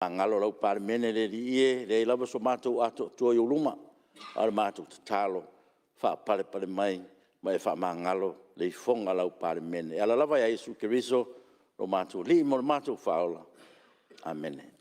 Faamagalo lau Palemene le Alii e, e leai lava so matou atoatoa i ou luma, a o le matou tatalo, faapalepale mai ma e faamagalo le ifoga a lau Palemene. E ala lava ia Iesu Keriso lo matou Alii ma lo matou Faaola. Amene.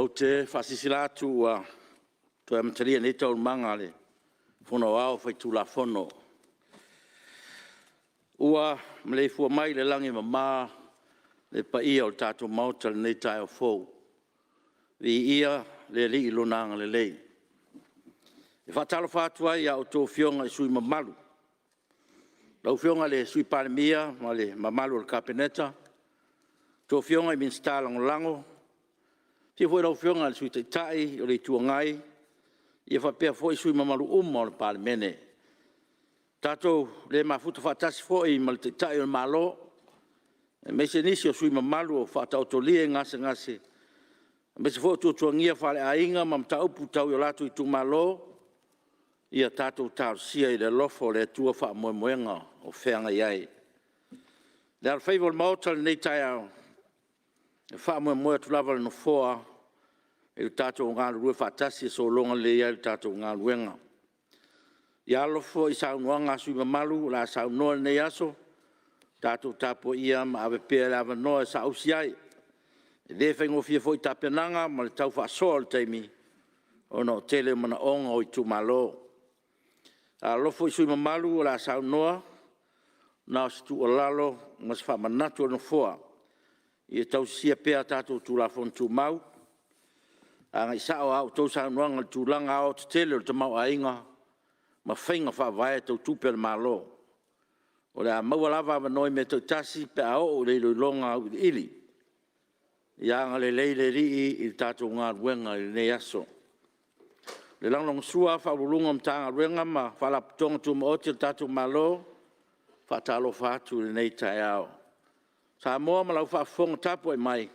Ou te faasilasila atu ua toe amatalia nei Taualumaga a le Fono Aoao Faitulafono. Ua maleifua mai i le lagi e mama le paia o le tatou Maota i lenei taeao fou, viia le Alii i Lona agalelei. E faatalofa atu ai i a outou Afioga i sui usufono mamalu, lau Afioga i le Sui Palemia ma le mamalu o le Kapeneta, a outou Afioga i Minisita Lagolago, afio foi lau Afioga i le Sui Taitai o le Itu Agai faapea foi sui usufono mamalu uma o le Palemene. Ua tatou le mafuta faatasi foi ma le Taitai o le Malo aemaise nisi o sui usufono mamalu o faataotolia i gasegase, aemaise foi o tuatuagia faaleaiga ma mataupu tau i o latou itumalo, ia tatou talosia i le alofa o le Atua faamoemoega o feagai ai. Le alofaiva o le Maota i lenei taeao, e faamoemoe atu lava le Nofoa i le tatou galulue faatasi e sologa lelei ai le tatou galuega. Ia alolofa foi i saunoaga a sui usufono mamalu o le a saunoa i lenei aso, tatou tapuaia ma ave pea le avanoa e saausi ai. E le faigofie foi tapenaga ma le tau faasoa o le taimi ona o le tele o manaoga o itumalo. Alolofa foi sui usufono mamalu o le a saunoa, na o se tuualalo ma se faamanatu a le Nofoa, ia tausisia pea a tatou Tulafono Tumau, agai sao a outou saunoaga i le tulaga aoaotetele o le tamaoaiga ma faiga faavae tau tupe a le Malo. O le a maua lava avanoa i mea taitasi pe a oo i le iloiloga auiliili. Ia agalelei le Alii i le tatou galuega i lenei aso. Le lagolagosua a Ofisa Sili o Pulega o Matagaluega ma Faalapotopotoga Tumaoti a le tatou Malo, e faatalofa atu i lenei taeao. Samoa ma lau faafofoga tapuai mai,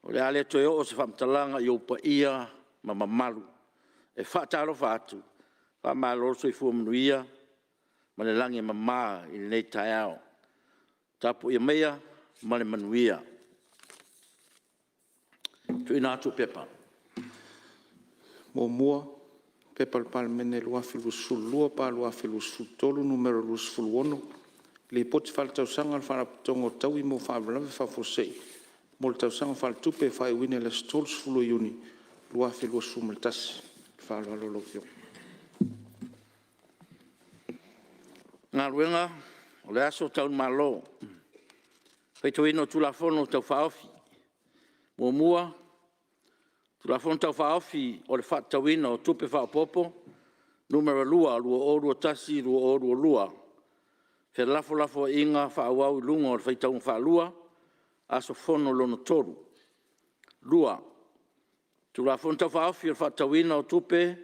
o le a le toe oo se faamatalaga i ou paia ma mamalu. E faatalofa atu, faamalo le soifua manuia ma le lagi e mama i lenei taeao. Tapuaia maia ma le manuia. 2. P.P.2022/2023 Nu.26, Lipoti Faaletausaga a le Faalapotopotoga o Taui mo Faalavelave Faafuasei mo le Tausaga Faaletupe faaiuina i le aso 30 Iuni 2021. Ma le faaaloalo lau Afioga. Galuega O le aso Tau i le Malo, le faitauina o Tulafono Tau Faaofi. 1. Tulafono Tau Faaofi o le Faatatauina o Tupe Faaopoopo (Nu.2) 2021/2022 – Felafolafoaiga faaauau i luga o le faitauga faalua – Aso Fono lona 3. 2. Tulafono Tau Faaofi o le Faatatauina o Tupe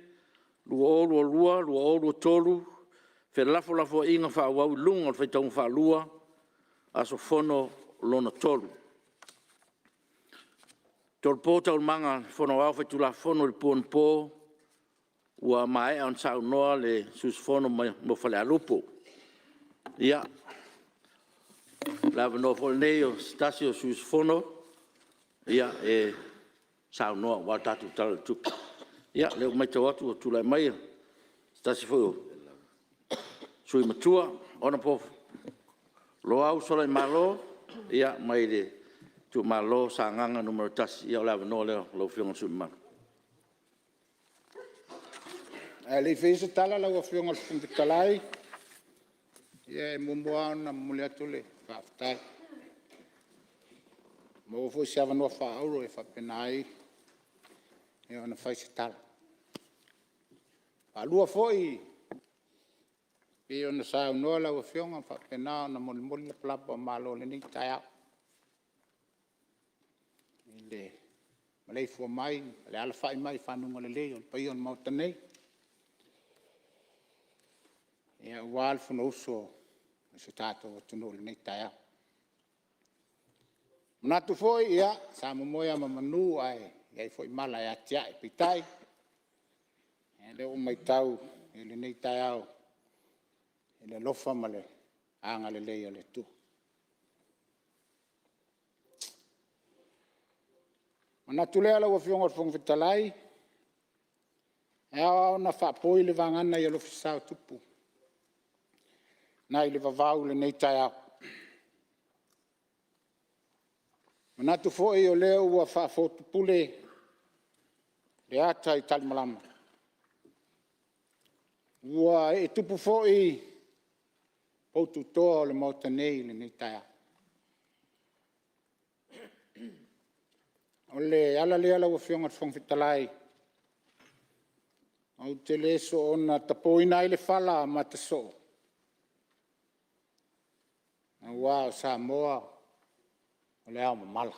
2022/2023 – Felafolafoaiga faaauau i luga o le faitauga faalua – Aso Fono lona 3. E tolopo Taualumaga a le Fono Aoao Faitulafono i le po anapo ua maea ona saunoa le sui usufono mo Falealupo. Ia, o le avanoa foi lenei o se tasi o sui usufono e saunoa aua le tatou Tala o le Tupe. Ia, o lea ua matau atu ua tulai mai se tasi foi o sui usufono matua, Honorable Loau Solamalemalo mai le itumalo o Sagaga 1. Ia o le avanoa lea o lau Afioga i le sui usufono mamalu. A o le i faia se tala lau Afioga i le Fofoga Fetalai, ia e muamua lava ona momoli atu le faafetai, ua maua foi se avanoa faaauro e faapena ai ona fai se tala. E faalua foi pei ona saunoa lau Afioga ma faapena ona molimoli lapalapa o malo i lenei taeao. i le maleifua mai ma le alafai mai i faguga lelei o le paia o le Maota nei, aua le Fonousu a si o tatou atunuu i lenei taeao. E manatu foi sa momoe lava ma manu ae i ai foi mala e atiae, peitai, o lea ua matau i lenei taeao i le alofa ma le agalelei o le Atua. Ona manatu lea lau Afioga i le Fofoga Fetalai, e ao lava ona faapoi le vagana i alofisa o Tupu nai le vavau i lenei taeao. E manatu foi o lea ua faafotupelee ata i talimalama, ua ee tupu foi poututoa o le Maota nei i lenei taeao. O le ala lea lau Afioga i le Fofoga Fetalai, ou te le soona tapoina ai le fala a matasoo, aua o Samoa o le aomamala.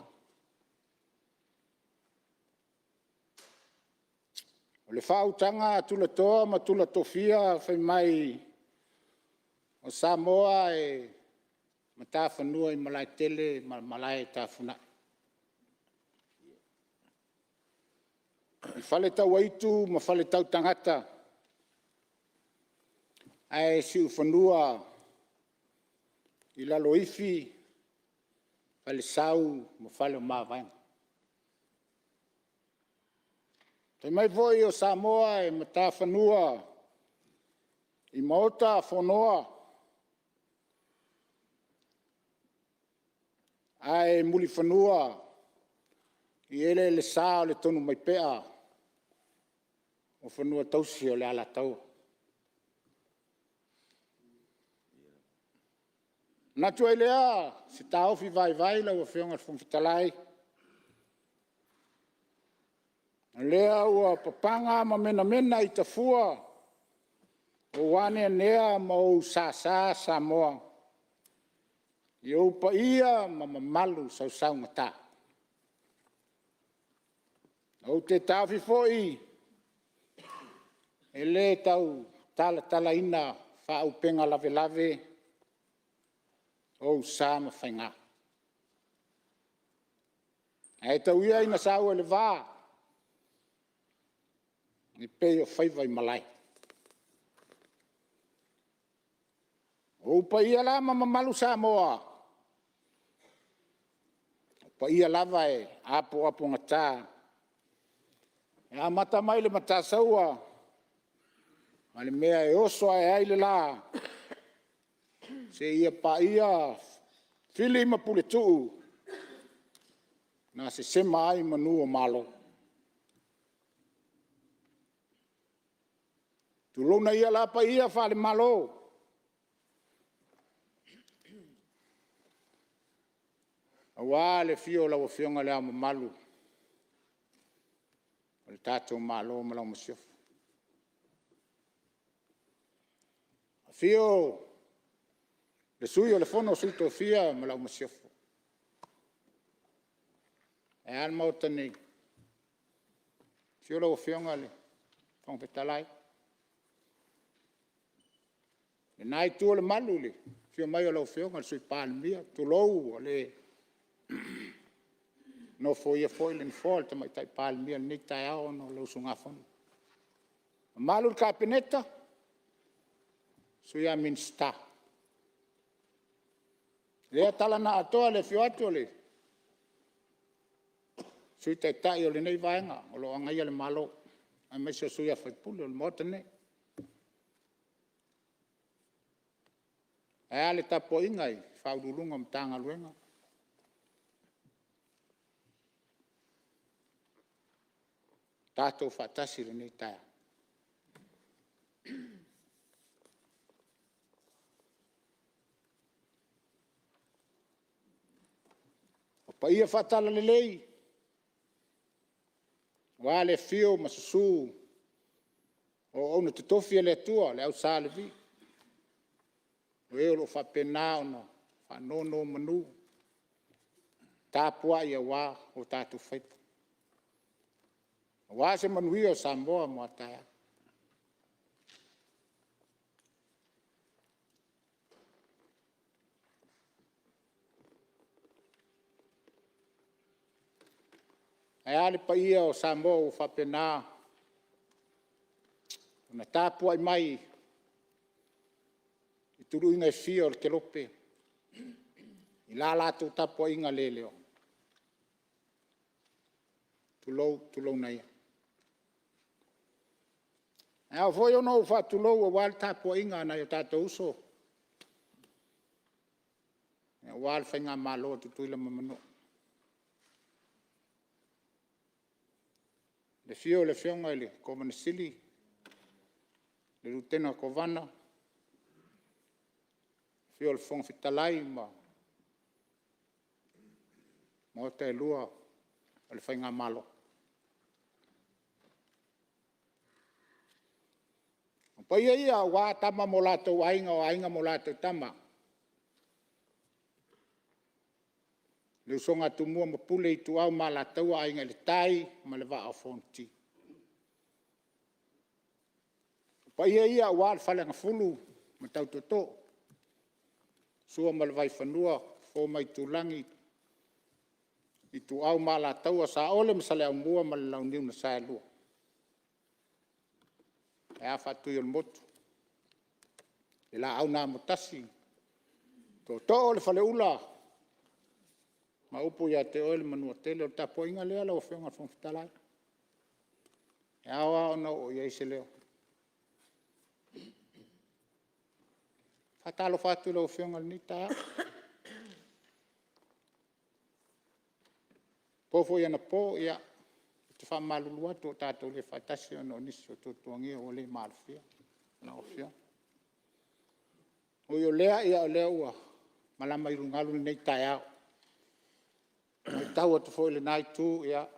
O le faautaga a tulatoa ma tula tofia fai mai o Samoa e matafanua i Malaetele ma malae e tafunai, i faletauaitu ma faletautagata ae siufanua i Laloifi, Falesau ma Faleomavaega. Fai mai foi o Samoa e matafanua i maota fonoa ae mulifanua i eleelesa o le Tonumaipea o fanuatausi o le Alataua. Ona manatu ai lea o se taofi vaivai lau Afioga i le Fofoga Fetalai, o lea ua papaga ma menamena i tafua ou aneanea ma ou sasa Samoa i ou paia ma mamalu sausaugata. Ou te taofi foi e le tau talatalaina faaupega lavelave ou sa ma faiga, ae tau ia ina saua i le va e pei o faiva i malae. O ou paia la ma mamalu Samoa, o paia lava e apoapogata e amata mai i le Matasaua ma le mea e oso ae ai le la seia paia Fili ma Puletuu na sesema ai manu o Malo. Tulouna ia la paia faale-Malo, aua le afio o lau Afioga i Le Ao Mamalu o le tatou Malo ma lau Masiofo. Afio le Sui o le Fono a Sui Tofia ma lau Masiofo. Ae a le Maota nei? Afio lau Afioga i le Fofoga Fetalai. Lena Itu o le Malu i le afio mai o lau Afioga i le Sui Palemia, tulou, ua le nofoia foi le nofoa o le Tamaitai Palemia i lenei taeao ona o le usugafono. Le mamalu i le Kapeneta, Sui a Minisita. I lea tala na atoa i le afio atu o le Sui Taitai o lenei Vaega o lo o agaia le Malo aemaise o sui usufono o le Maota lenei. Ae a le tapuaiga i Ofisa Sili o Pulega o Matagaluega ua tatou faatasi i lenei taeao. O paia faale-Talalelei, aua le afio ma susu o auauna totofi a le Atua le au Sa Levi, o e o lo o faapena ona faanonomanu Tapuai aua o tatou faiva, aua se manuia o Samoa mo a taeao. Ae a le paia o Samoa ua faapena ona tapuai mai i tuluiga e fia o le kelope i la latou tapuaiga leleoa, tulou, tulouna ia. E ao foi ona ou faatulou aua le tapuaiga a nai o tatou uso aua le faigamalo a Tutuila ma Manua. I le afio o le Afioga i le Kovana Sili, le Lutena Kovana, afio le Fofoga Fetalai ma Maota e lua o le faigamalo. O paia ia aua Tama ma o latou Aiga, o Aiga ma latou Tama, le usoga a Tumua ma Pule, Ituau ma Alataua, Aiga i le Tai ma le Vaa o Fonoti. O paia ia aua le Faleagafulu ma tau Tootoo, Sua ma le Vaifanua, Fofo ma Aitulagi, Ituau ma Alataua, Saole ma Saleaaumua ma le Launiu na Saelua. Ae a Faatui o le Motu, le Laau na Amotasi, Tootoo o le Faleula ma upu ia te oe le Manuatele. O le tapuaiga lea lau Afioga i le Fofoga Fetalai, e ao lava ona oo i ai se leo. E faatalofa atu i lau Afioga i lenei taeao. O le po foi anapo, ou te faamalulu atu ua tatou le faatasi ona o nisi o tuatuagia ua le maalofia lau Afioga. Ui o lea, o lea ua malama i ulugalu lenei taeao. E matau atu foi i lena Itu, ia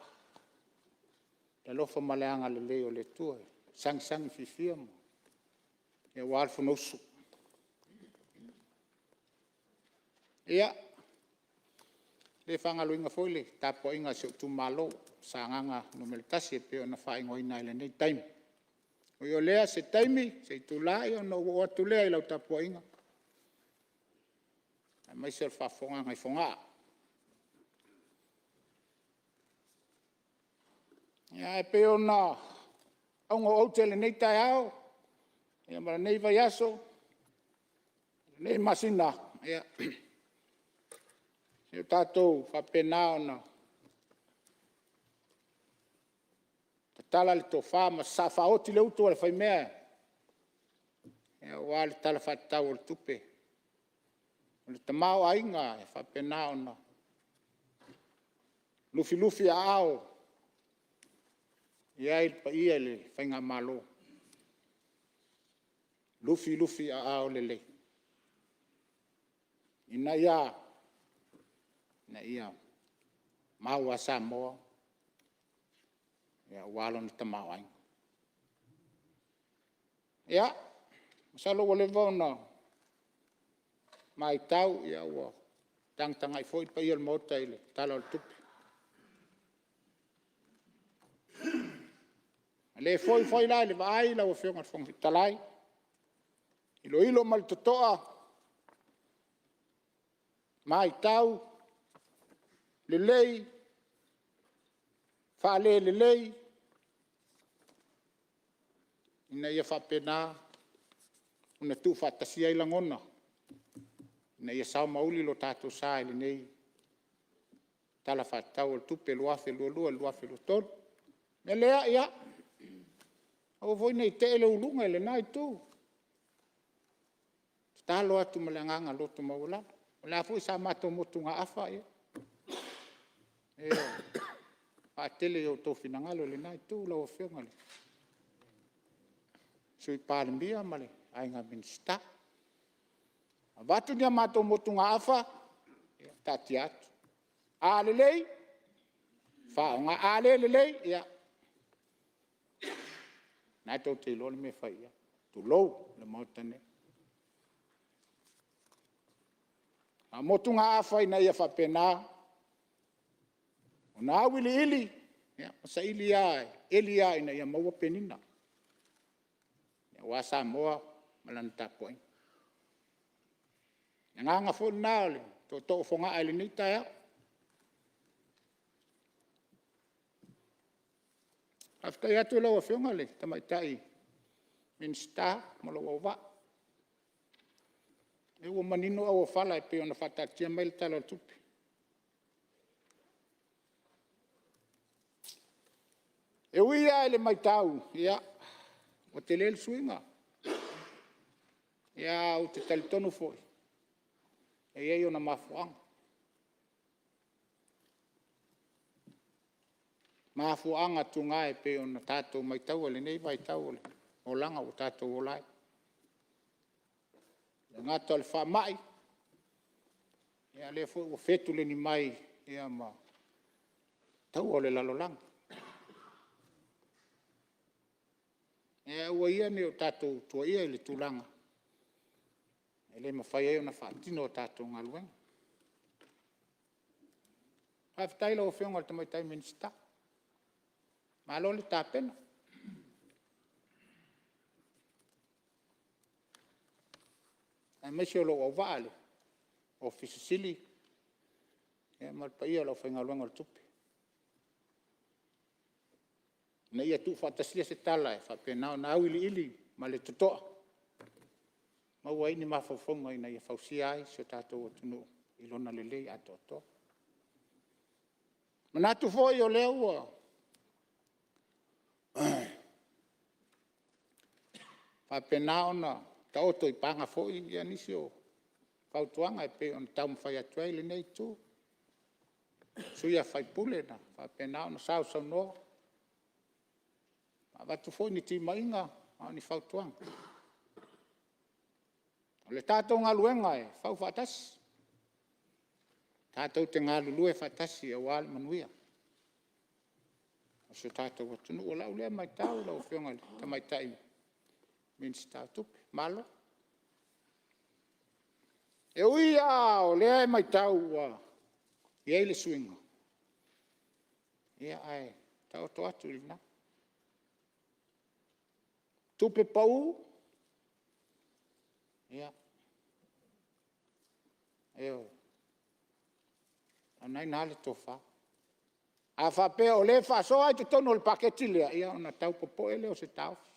le alofa ma le agalelei o le Atua i sagisagi fiafia aua le Fonousu. Ia, e le faagaloina foi le tapuaiga a si ou itumalo o Sagaga 1 e pei ona faaigoaina ai i lenei taimi. Ui o lea, o se taimi, se itula ona ou oo atu lea i lau tapuaiga, aemaise o le faafofogaaga i Fogaa. Ae pei o auga o aute i lenei taeao ma lenei vaiaso, lenei masina, ia tatou faapena ona tatala le tofa ma sasaa faaoti le utu a le faimea aua le Tala Faatatau o le Tupe, o le tamaoaiga e faapena ona lufilufi aao i ai le paia i le faigamalo, lufilufi aao lelei, ina ia a? Ina ia mau lava Samoa aua lona tamaoaiga. Ia, masalo ua leva ona matau ua tagatagai foi le paia o le Maota i le Tala o le Tupe. E le fou foi la i le vaai lau Afioga i le Fofoga Fetalai, iloilo ma le totoa, matau lelei, faale-lelei, ina ia faapena ona tuufaatasia ai lagona ina ia sao ma uli lo tatou sa i lenei Tala Faatatau o le Tupe 2022/2023. O le mea lea, ia, aua foi ne i tee le uluga i lena Itu, e tatalo atu ma le agaga loto maualalo. O le a foi sa matou motugaafa, ia vaatele i outou finagalo i lena Itu lau Afioga i le Sui Palemia ma le Aiga Minisita. Avatu ni a matou motugaafa, ia taatia atu, a lelei, faaaoga, a le lelei, ia o lena tou te iloa le mea e fai i ai, tulou le Maota nei. A o motugaafa ina ia faapena. Ona auiliili ma saili lava, eli lava ina ia maua penina aua Samoa ma lana tapuaiga. O le agaga foi lena o le tootoo o Fogaa i lenei taeao. Faafetai atu i lau Afioga i le Tamaitai Minisita ma lou auvaa, o lea ua manino auofala e pei ona faataatia mai le Tala o le Tupe. E ui lava i le matau, ia, ua tele le suiga, ae ou te talitonu foi, e i ai ona mafuaaga, mafuaaga tuga e pei ona tatou matauina i lenei vaitau o le olaga ua tatou ola ai. E le gata o le faamai, a o lea foi ua fetuleni mai ma taua o le lalolagi. Ae aua ia ne i o tatou tuuaia i le tulaga e le mafai ai ona faatino a tatou galuega. Faafetai i lau Afioga i le Tamaitai Minisita, malo le tapena, aemaise o lou auvaa le Ofisa Sili o Pulega ma le paia o le aufaigaluega o le Tupe, ina ia tuufaatasia se tala e faapena ona auiliili ma le totoa, maua ai ni mafaufauga ina ia fausia ai si o tatou atunuu i lona lelei atoatoa. E manatu foi o lea ua faapena ona taoto i paga foi nisi o fautuaga e pei ona taumafai atu ai lenei Itu, sui usufono na faapena ona sausaunoa, avatu foi ni timaiga a o ni fautuaga. O le tatou galuega e fau faatasi, tatou te galulue faatasi aua le manuia o si o tatou atunuu. O lau lea matau lau Afioga i le Tamaitai Minisita o Tupe. Malo. E ui lava o lea e matau ua i ai le suiga, ae taoto atu i lena tupe pau, ia, ioe, o lena e i ina le tofa. A faapea o lea e faasoa i totonu o le paketi lea, ia ona tau popoe lea o se taofi.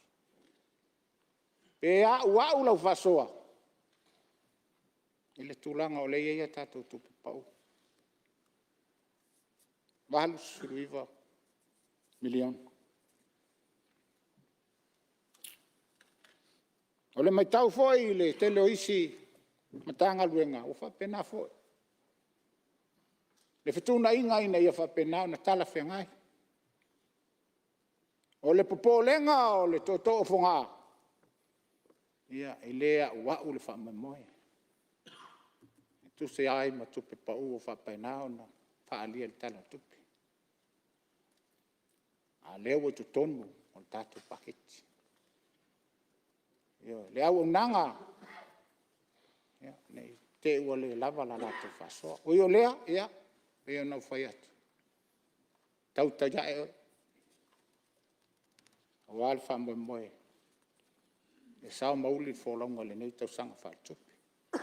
Pe auau lau faasoa i le tulaga o lea e i ai a tatou tupe pau, $89 miliona. O le matau foi i le tele o isi Matagaluega, ua faapena foi le fetuunaiga ina ia faapena ona talafeagai. O le popolega o le tootoo o Fogaa, ia, e le auau le faamoemoe e tusa ai ma tupe pau ua faapena ona faaalia i le Tala o le Tupe, a o lea ua i totonu o le tatou paketi. Ioe. Le auaunaga, ne i te i ua le lava la latou faasoa. Ui o lea, ia, e pei ona ou fai atu, tautai ae oe aua le faamoemoe e sao ma uli le folauga i lenei tausaga faaletupe. E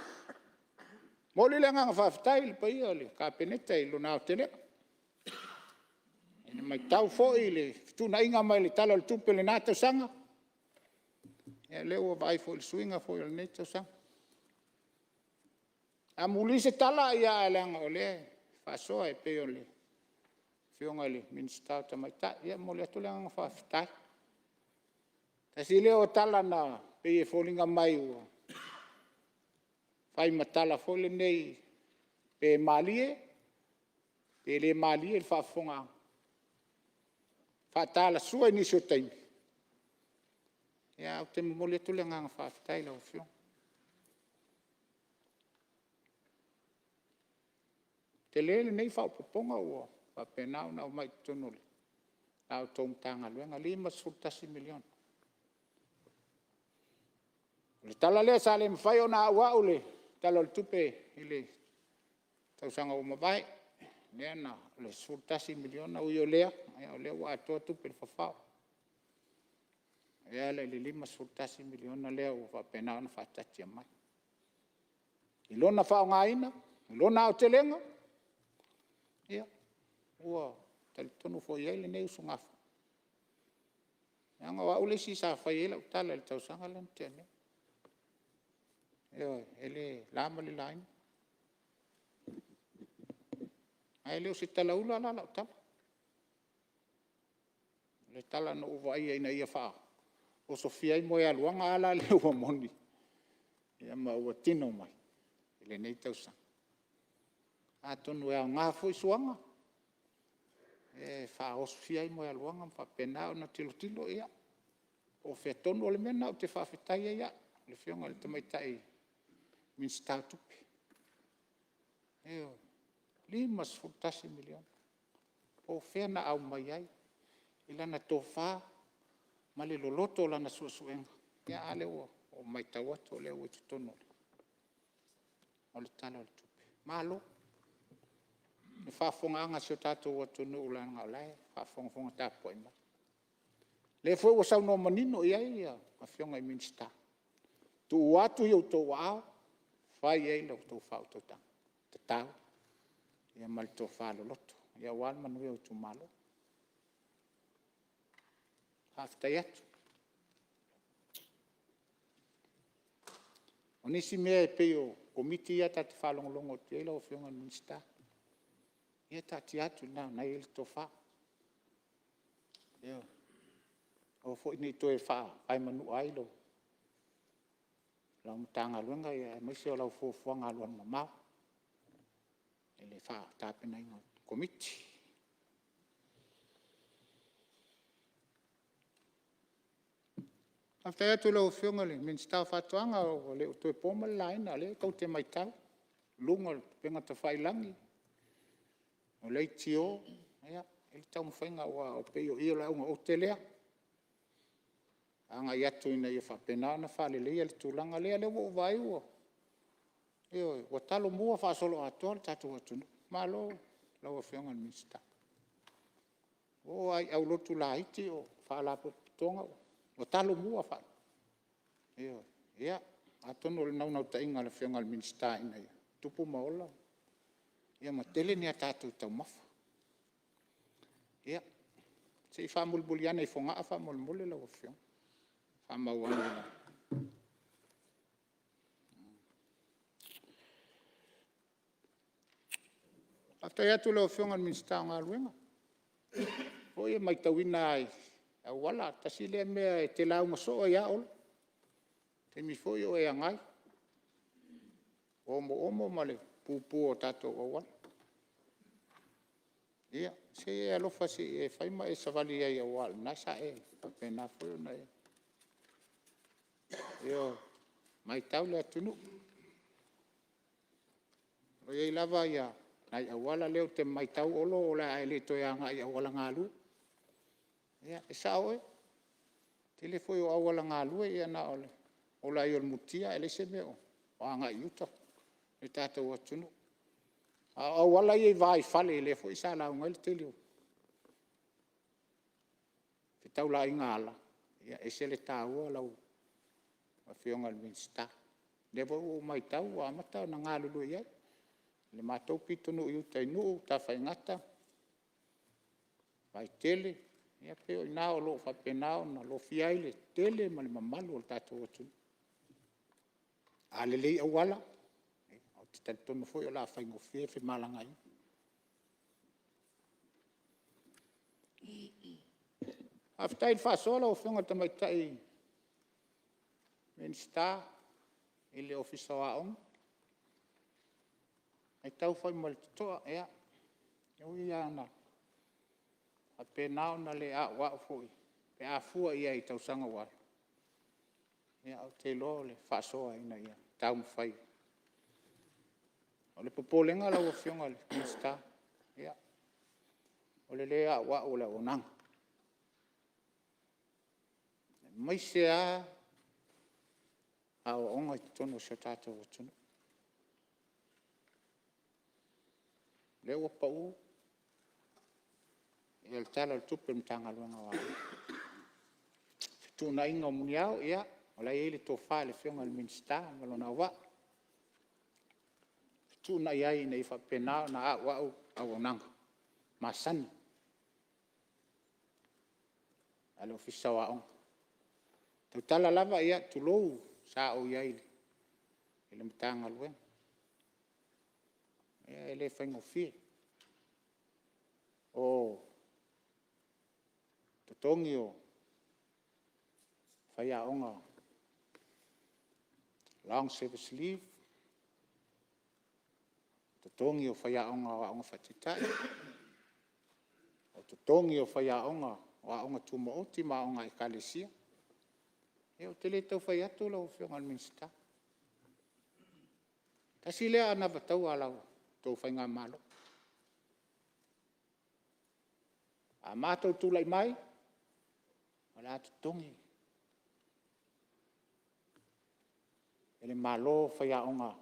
momoli le agaga faafetai i le paia o le Kapeneta i lona aotelega, i le matau foi i le fetuunaiga mai le Tala o le Tupe i lena tausaga, ia o lea ua vaai foi i le suiga foi o lenei tausaga. Amuli se tala, ae leaga o lea e faasoa e pei o le Afioga i le Minisita o Tamaitai. Ia e momoli atu le agaga faafetai. Tasi lea o tala na pei e foliga mai ua fai ma tala foi lenei pe malie pe le malie i le faafofogaaga, faatalasua i nisi o taimi, ae ou te momoli atu le agaga faafetai i lau Afioga. E tele lenei faaopoopoga ua faapena ona aumai i totonu o la outou Matagaluega, e $51 miliona. O le tala lea sa le mafai ona auau le Tala o le Tupe i le tausaga ua mavae, lea na, o le $11 miliona, ui o lea, o lea ua atoa tupe i le fafao e ala i le $51 miliona lea ua faapena ona faataatia mai. I lona faaaogaina i lona aotelega, ia, ua talitonu foi i ai lenei usugafono. Leaga o au le isi sa fai i ai lau tala i le tausaga lea na tea nei. Ioe, e le na ma le laina. Ae le o se talaula la lau tala, o le tala na ou vaaia ina ia faaosofia ai moegaluaga, a la lea ua moni ma ua tino mai i lenei tausaga. Atonu e aoga foi suaga e faaosofia ai moegaluaga ma faapena ona tilotilo po o fea tonu. O le mea lena ou te faafetai ai au i le Afioga i le Tamaitai Minisita o Tupe, ioe, $51 miliona. Po o fea na aumai ai i lana tofa ma le loloto o lana suesuega, a lea ua ou matau atu o lea ua i totonu o le Tala o le Tupe. Malo i le faafofogaaga a si o tatou atunuu leaga o la e faafogafoga tapuai mai. O lea foi ua saunoa manino i ai Afioga i Minisita, tuu atu i outou aao e fai i ai la outou faautautaga tatau ma le tofa loloto aua le manuia o itumalo. Faafetai atu. O nisi mea e pei o Komiti ia ta te faalogologo atu i ai lau Afioga i le Minisita, ia taatia atu i ina o lena e i ai le tofa. Ioe. Aua foi ne i toe faa-vaemanua ai lau Matagaluega aemaise o lau fuafuaga alualumamao i le tapenaina o Komiti. Faafetai atu i lau Afioga i le Minisita o Faatoaga, ua le toe po ma le laina, o lea tou te matau i luga o upega tafailagi, o leitio, e i ai le taumafaiga aua pei o i o le auga aute lea, agai atu ina ia faapena ona faaleleia le tulaga lea. O lea ua ou vaai ua, ioe, ua talomua faasoloatoa le tatou atunuu. Malo i lau Afioga i le Minisita. Ua oo lava i aulotu laiti o faalapotopotoga ua talomua. Ioe. Atonu o le naunautaiga o le Afioga i le Minisita ina ia tupu ma ola ma tele ni a tatou taumafa. Ia, se i faamulimuli ane i Fogaa faamolemole lau Afioga, faamau ane i. Faafetai atu i lau Afioga i le Minisita o Galuega, o lea foi e matauina lava i auala, tasi lea mea e te lauga soo ai lava Olo i le taimi foi o e agai, o omoomo ma le pupu o tatou auala. Ia se i e alofa se i e fai ma e savali ai aua o lena sa e faapena foi ona e… Ioe. Matau le atunuu, o i ai lava nai auala lea ou te matau Olo o le a e le toe agai i auala galue. Ia, e sao oe. O le tele foi o auala galue na o le ola ai o le mutia ae leai se mea o agai i uta le tatou atunuu. A o auala ia i le va i fale lea foi sa lauga ai le tele o fetaulaiga ala, e ese le taua lau Afioga i le Minisita. O lea foi ua ou matau ua amata ona galulue i ai i le matou pitonuu i uta i Nuu, Tafaigata, Vaitele, ia pei o i ina o lo o faapena ona lofia ai le toatele ma le mamalu o le tatou atunuu. A lelei auala, ou te talitonu foi o le a faigofie femalagaaiga. Faafetai i le faasoa lau Afioga i le Tamaitai Minisita i le Ofisa o Aoga. E matau foi ma le totoa, e ui lava ina faapena ona le auau foi pe a fua i ai i tausaga ua alu, ae ou te iloa o le faasoa ina ia taumafai. O le popolega lau Afioga i le Minisita, o le le auau o le auaunaga, aemaise lava aoaoga i totonu o si o tatou atunuu. O lea ua pau le Tala o le Tupe a le Matagaluega o Aoga. Fetuunaiga o muniao, ia o la e i ai le tofa i le Afioga i le Minisita ma lona auvaa, e fetuunai ai ina ia faapena ona auau auaunaga masani a le Ofisa o Aoga. E tautala lava, tulou, sa ou i ai i le Matagaluega, e le faigofie. O totogi o faiaoga long service leave, totogi o faiaoga o aoga faataitai, o totogi o faiaoga o aoga tumaoti ma aoga a ekalesia. Ou te le tau fai atu lau Afioga i le Minisita, tasi lea anavatau a la outou faigamalo. A matou tulai mai, o le a totogi e le Malo faiaoga o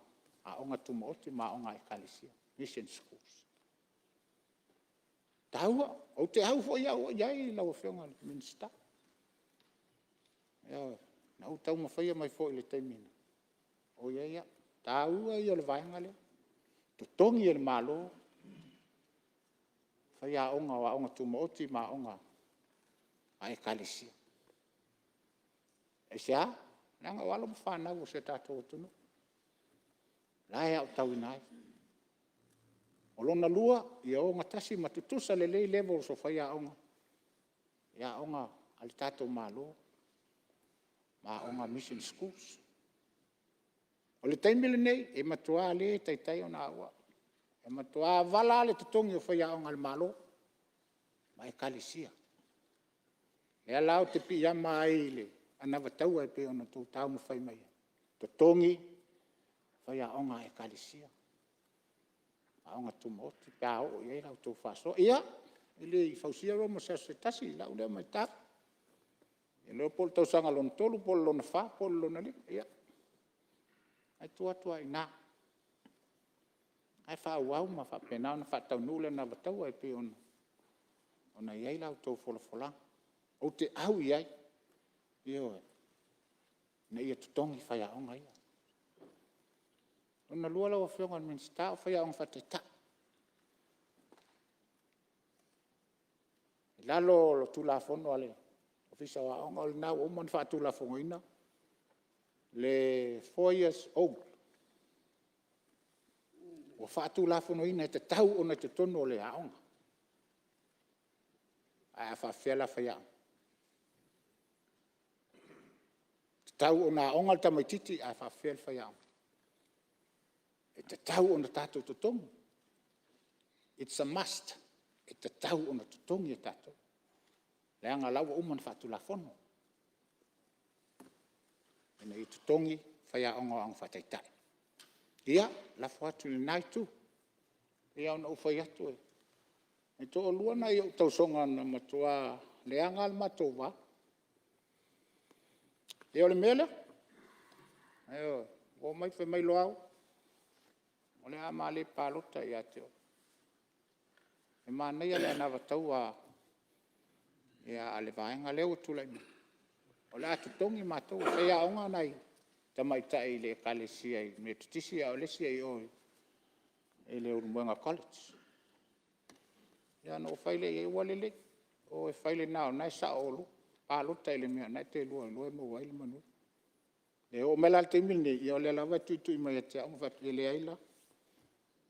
aoga tumaoti ma aoga a ekalesia, mission schools. E taua, ou te au foi au i ai lau Afioga i le Minisita. Na ou taumafaia mai foi i le taimi na ou i ai au. O le taua ia o le vaega lea, totogi e le Malo faiaoga o aoga tumaoti ma aoga a ekalesia. Aisea? Leaga o alo ma fanau a si o tatou atunuu, o la e aotauina ai. O lona lua, ia ogatasi ma tutusa lelei levels o faiaoga i aoga a le tatou Malo ma aoga mission schools. O le taimi lenei, e matua le taitai ona auau, e matua vala lava le totogi o faiaoga a le Malo ma ekalesia. O lea la ou te piiama ai i le anavataua e pei ona outou taumafai mai ai, totogi faiaoga a ekalesia ma aoga tumaoti pe a oo i ai la outou faasoa. Ia, e le i fausia Roma i se aso se tasi i lau lea matau, e le iloa po o le tausaga lona tolu po o le lona fa po o le lona lima, ia ae tuu atu lava i ina, o lena e faaauau ma faapena ona faataunuu le anavataua e pei ona i ai la outou folafolaga. Ou te au i ai, ioe, ina ia totogi faiaoga ia. Lona lua lau Afioga i le Minisita o faiaoga faataitai. I lalo o le Tulafono a le Ofisa o Aoga, o lena ua uma ona faatulafonoina le 4 years old ua faatulafonoina e tatau ona i totonu o aoga. Ae a faapefea la faiaoga? E tatau ona aoga le tamaitiiti ae faapefea le faiaoga? E tatau ona tatou totogi, it's a must, e tatau ona totogi e tatou, leaga o la ua uma ona faatulafono ina ia totogi faiaoga o aoga faataitai. Ia, lafo atu i lena Itu. E pei lava ona ou fai atu, e toalua nai ou tausoga na matua leaga lava le matou va. Ia o le mea lea, ioe, ua omai fai mai Loau, o le a ma le palota ia te oe. E manaia le anavataua a le vaega lea ua tulai mai, o le a totogi matou. E faiaoga nai tamaitai i le ekalesia Metotisi a o le isi e i o i Leulumoega College. Ona ou fai lea i ai, ua lelei, o e fai lena o lena e sao oulua, palota i le mea o lena e te lua iloa e maua ai le manuia. E oo mai la i le taimi lenei, o lea lava e tuitui mai ia te au ma fai atu, e leai la,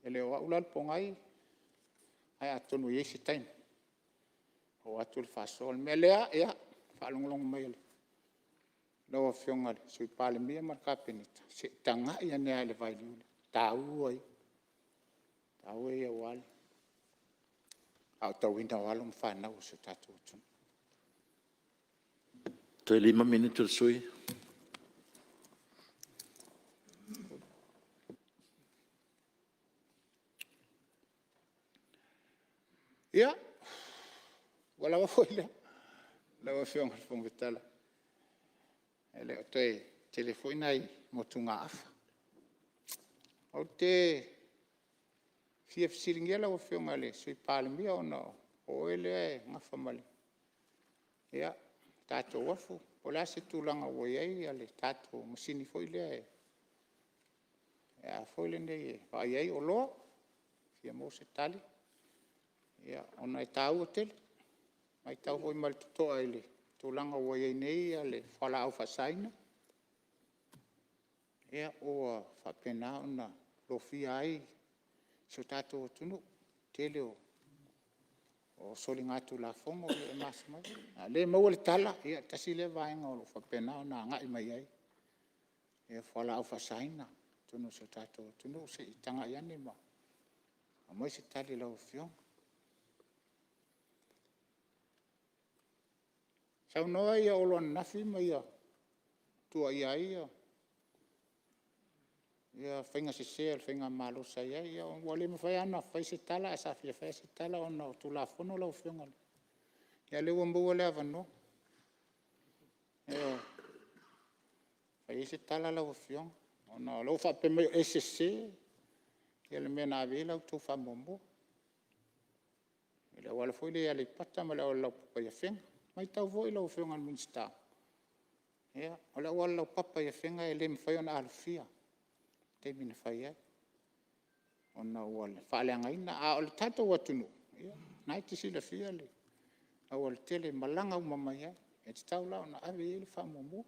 e le o au la le pogai, ae atonu e i ai se taimi oo atu le faasoa. O le mea lea, le faalogologo mai a lau Afioga i le Sui Palemia ma le Kapeneta, se i tagai ane lava i le vailiu lea, o le taua ia aua le aotauina o alo ma fanau a si o tatou atunuu. Toe 5 minute o le sui usufono. Ia, ua lava foi lea lau Afioga i le Fofoga Fetalai, e le o toe tele foi nai motugaafa. Ou te fia fesiligia lau Afioga i le Sui Palemia ona o oe lea e nafa ma le tatou uafu. Po o le a se tulaga ua i ai le tatou masini foi lea e vaai ai oloa. E fia maua se tali ona e taua tele. E matau foi ma le totoa i le tulaga ua i ai nei le fualaau faasaina, ua faapena ona lofia ai si o tatou atunuu i le tele o soligatulafono e mafua mai. A o lea e maua le tala, e tasi lea vaega o lo o faapena ona agai mai ai fualaau faasaina i totonu o si o tatou atunuu. Se i tagai ane ma aumai se tali a lau Afioga. Saunoa Olo ananafi ma ia tuuaia ai ia faiga sese a le faigamalo sa i ai. Ia ua le mafai lava ona fai se tala, ae sa fia fai lava se tala ona o Tulafono lau Afioga. A o lea ua maua le avanoa e fai ai se tala lau Afioga, ona o lea ua faapea mai e sese le mea na ave i ai la outou faamuamua i le auala foi lea i Aleipata ma le auala laupapa i Afega. E matau foi lau Afioga i le Minisita, o le auala laupapa i Afega e le mafai ona alofia i le taimi na fai ai ona ua faaleagaina. A o le tatou atunuu, o lena e te silafia le aualatele e malaga uma mai ai. E tatau la ona ave i ai le faamuamua,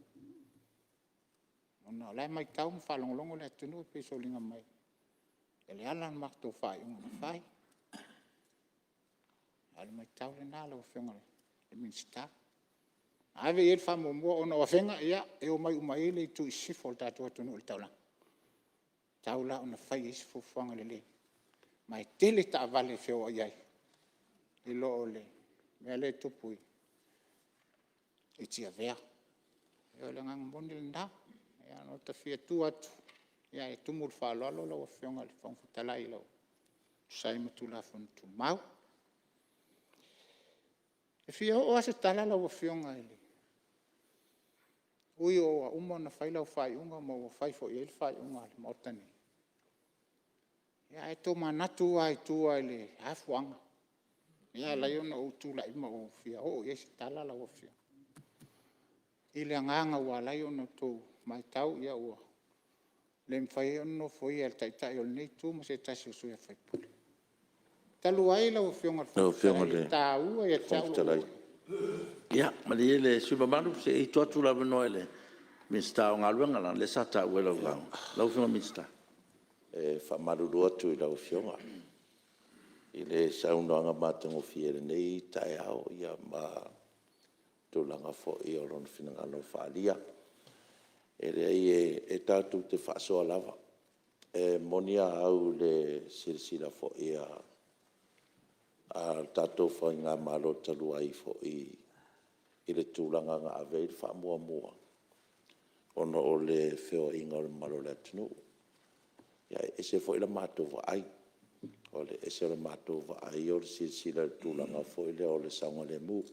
ona o la e matau ma faalogologo le atunuu e pei e foliga mai e leaga le matou faaiuga na fai. A o le matau lena lau Afioga i le Minisita, ave i ai le faamuamua ona o Afega e omai uma i ai le itu i sisifo o le tatou atunuu i le taulaga. E tatau la ona fai i ai se fuafuaga lelei, ma e tele taavale e feoai ai i lo le mea lea e tupu i Tiavea. O le agaga moni lena, na ota fia tu atu ae tumu i le faaaloalo lau Afioga i le Fofoga Fetalai e tusa ai ma Tulafono Tumau. E fia oo lava se tala lau Afioga, e ui ua uma ona fai lau faaiuga ma ua fai foi i ai le faaiuga a le Maota nei, ae tomanatu lava i tua i le afuaga lea e ala ai ona ou tulai ma ou fia oo i ai se tala lau Afioga, i le agaga ua ala ai ona outou matau ua le mafai ai ona nofoia e le Taitai o lenei Itu ma se tasi o sui usufono. Talu ai lau Afioga i le Lau Fofoga Afioga i Fetalai, e le taua ia te Fofoga au lou Fetalai… Ia malie le sui usufono mamalu, se i tuu atu le avanoa i le Minisita o Galuega leaga o lea sa taua i lau lauga. Lau Afioga i le Minisita. E faamalulu atu i lau Afioga i le saunoaga matagofie i lenei taeao ma tulaga foi o lona finagalo faaalia. E leai e tatou te faasoa lava. E moni a au i le silasila foi a le tatou faigamalo talu ai foi i le tulaga na ave ai le faamuamua ona o le feoaiga o le mamalu o le atunuu. Ae ese foi la matou vaai, o le ese o le matou vaai o le silasila i le tulaga foi lea o le saogalemu.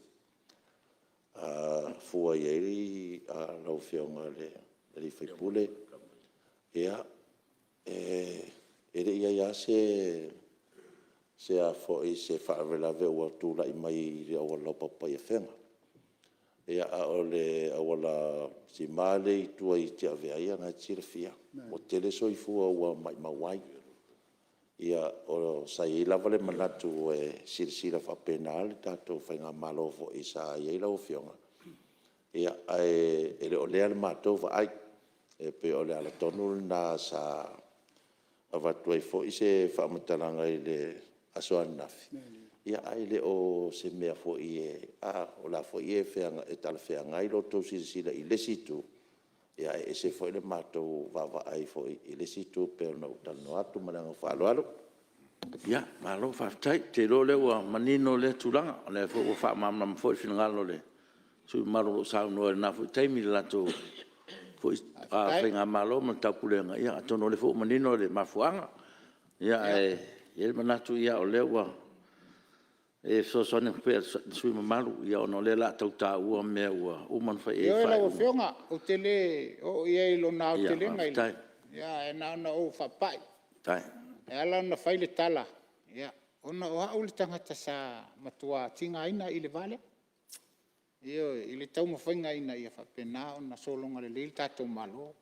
A fua i ai lau Afioga i le sui usufono, ia, e le i i ai lava se faalavelave ua tulai mai i le auala laupapa i Afega. A o le auala sima lea i tua i Tiavea, ia o lena e te silafia, ua tele soifua ua maumau ai. Sa i ai lava le manatu e silasila faapena le tatou faigamalo foi sa i ai lau Afioga, ae le o lea le matou vaai. E pei o le ala tonu lena sa avatu ai foi se faamatalaga i le aso ananafi, ae le o se mea foi e… o la e foi e talafeagai lo outou silasila i le isi itu, ae ese foi le matou vaavaai foi i le isi itu e pei ona ou talanoa atu. Ma le agaga faaaloalo. Malo faafetai. Ou te iloa o lea ua manino lea tulaga, o lea foi ua faamalamalama foi le finagalo o le sui usufono mamalu o lo o saunoa i lena foi taimi i le latou foi faigamalo ma le taupulega, atonu o lea foi ua manino le mafuaaga. Ae i ai le manatu o lea ua e fesoasoani atu pea i le sui usufono mamalu, ona o lea o le a tau taua mea ua uma ona fai i ai Ioe faaiuga. lau Afioga, ou te le oo i ai i lona aotelega, ae na ona ou faapai, e ala ona fai le tala, Ona o au le tagata sa matua tigaina i le va lea, ioe, i le taumafaiga ina ia faapena ona sologa lelei le tatou Malo.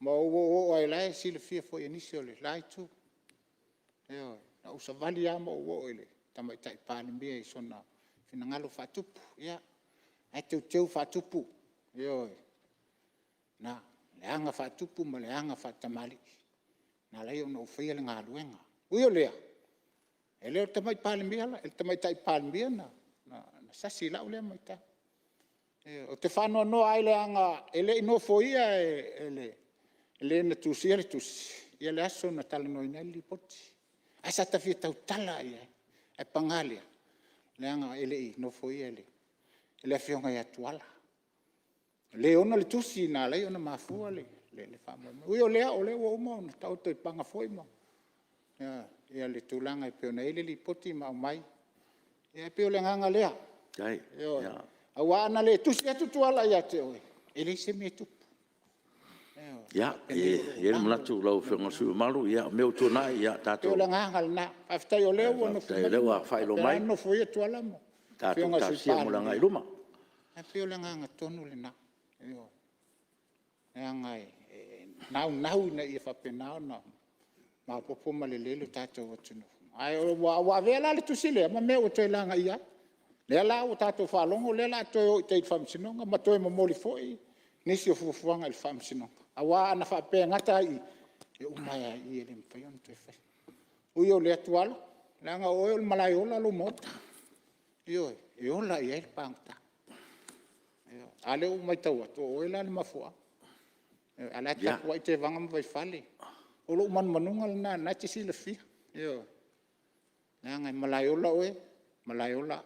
Ma ou oooo lava, o la e silafia foi e nisi o le la Itu. Ioe. Na ou savali lava ma ou oo i le Tamaitai Palemia i sona finagalo faatupu, ia, o la e teuteu faatupu, ioe, le aga faatupu ma le aga faatamalii na ala ai ona ou faia le galuega. Ui o lea, e le o le Tamaitai Palemia na sasi i lau lea matau. Ioe. Ou te faanoanoa ai leaga e le i nofoia e le na tusia le tusi le aso na talanoaina ai le Lipoti, ae sa ta fia tautala lava i ai. Ae paga lea, leaga e le i nofoia e le Afioga ia Tuala, le e ona le tusi na ala ai ona mafua le faamoemoe. Ui o lea, o lea ua uma ona taoto i paga foi le tulaga e pei ona i ai le Lipoti ma aumai. Ia e pei o le agaga lea, ioe. Aua ana le tusi atu Tuala ia te oe, e leai se mea e tupu. Ioe. Ia, e i ai le manatu lau Afioga i le sui usufono mamalu, o mea ua tuanai, ia tatou... E pei o le agaga lena. Faafetai o lea ua Faafetai o lea ua faailoa mai, faapena ona nofoia Tuala ma le tatou Afioga i le Sui talosia mo le agai i luma. Palemia. Ae pei o le agaga tonu lena, ioe. Leaga e naunau ina ia faapena ona maopoopo ma lelei le tatou atunuu. Ae ua avea la le tusi lea ma mea ua toe lagaia ai. O lea la ua tatou faalogo o lea o le a toe o i tai i le Faamasinoga ma toe momoli foi nisi o fuafuaga i le Faamasinoga. Aua ana faapea e gata ai i i, e uma ai lava i i, e le mafai ona toe faia. Ui o lea Tuala, leaga o oe o le Malaeola lou maota, ioe, e ola i ai le pagota. A lea ua matau atu, o oe la le mafuaaga, a o la e tapuai Tevaga ma Vaifale. O lou manumanuga lena o lena e te silafia, ioe, leaga e malaeola oe, malaeola au.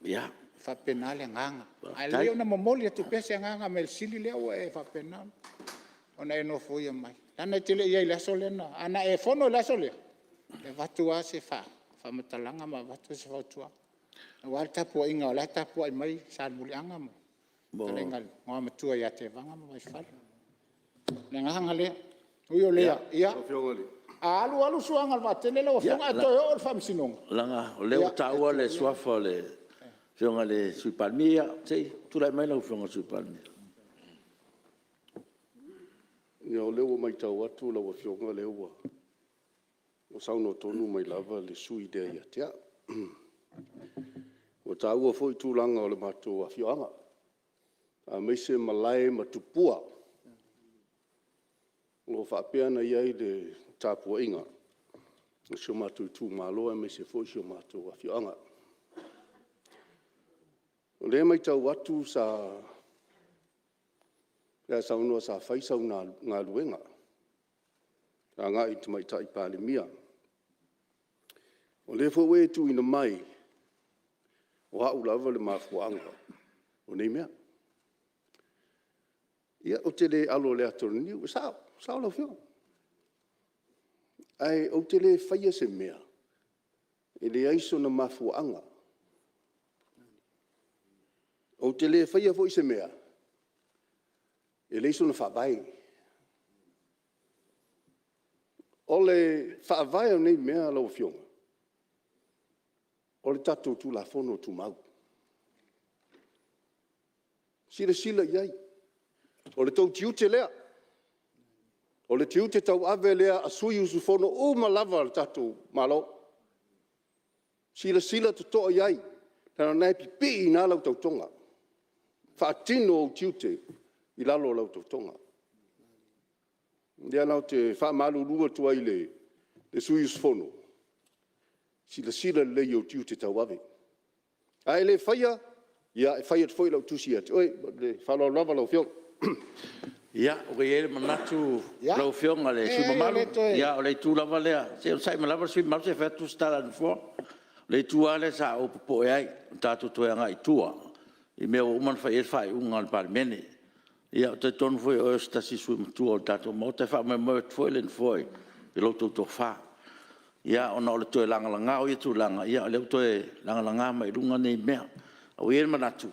E faapena le agaga. Ae lelei ona momoli atu pea se agaga measili lea ua e faapena ona e nofoia mai, leaga e te le i i ai i le aso lea. Ana e fono i le aso lea, e avatu lava se faamatalaga ma avatu se fautuaga aua le tapuaiga o la e tapuai mai Salemuliaga ma le fetalaiga i le Igoa Matua ia Tevaga ma Vaifale. O le agaga lea. Ui o lea, ia, a alu alu suaga o le vaatele lau Afioga ae toe oo i le Faamasinoga, Ia, leaga o lea ua taua le suafa o le Afioga i le Sui Palemia. Ia, se i tulai mai lau Afioga i le Sui Palemia. Ia o lea ua matau atu lau Afioga o lea ua saunoa tonu mai lava le sui usufono lea ia te au. Ua taua foi tulaga o le matou afioaga, aemaise malae ma tupua o lo o faapea ona i ai le tapuaiga a si o matou itumalo aemaise foi o si o matou afioaga. O lea e matau atu sa e saunoa sa fai sau galuega agai i le Tamaitai Palemia. O lea foi ua e tuuina mai, o au lava le mafuaaga o nei mea. Ia ou te le alo i le ata o le niu, e sao, e sao lau Afioga. Ae ou te le faia se mea e leai sona mafuaaga. Ou te le faia foi se mea e leai sona faavae. O le faavae o nei mea lau Afioga, o le tatou Tulafono Tumau. Silasila i ai, o le tou tiute lea, o le tiute tauave lea a sui usufono uma lava o le tatou Malo. Silasila totoa i ai, leaga o lena e pipii i ina lau tautoga, faatino ou tiute i lalo o lau tautoga. O lea la ou te faamalulu atu ai i le sui usufono, silasila lelei i ou tiute tauave. A e le faia, ia e fai atu foi lau tusi ia te oe. Ma le faaaloalo lava lau Afioga. Ia, ua i ai le manatu lau Afioga i le sui usufono mamalu, o le itu lava lea, se i onosai mai lava le sui usufono mamalu se i fai atu se tala a le Nofoa. O le itu lava lea sa ou popoe ai, tatou toe agai i tua i mea ua uma ona fai i ai le faaiuga a le Palemene. Ia ou te talitonu foi o oe o se tasi o sui usufono matua o le tatou Maota, e faamoemoe atu foi le Nofoa i la outou tofa. Ia ona o le toe lagalaga o ia tulaga, ia o lea ua toe lagalaga mai i luga nei mea. Ae ua i ai le manatu,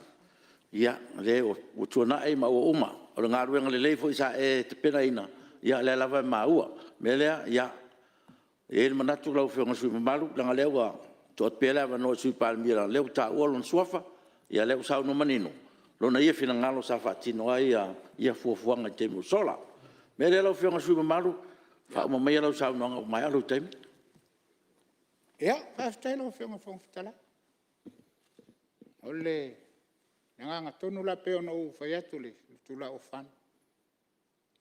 ia, leai ua tuanai ma ua uma. O le galuega lelei foi sa e tapenaina, ia o lea lava e maua. O le mea lea, E i ai le manatu lau Afioga i le sui usufono mamalu, leaga o lea ua tuu atu pea le avanoa i le Sui Palemia leaga o lea ua taua lona suafa. Ia o lea ua saunoa manino lona ia finagalo sa faatino ai ia fuafuaga i le taimi ua sola. O le mea lea lau Afioga i le sui usufono mamalu, faauma maia lau saunoaga ua maea lou taimi. Ia, faafetai lau Afioga i le Fofoga Fetalai. O le agaga tonu la pei ona ou fai atu i le itula ua fano,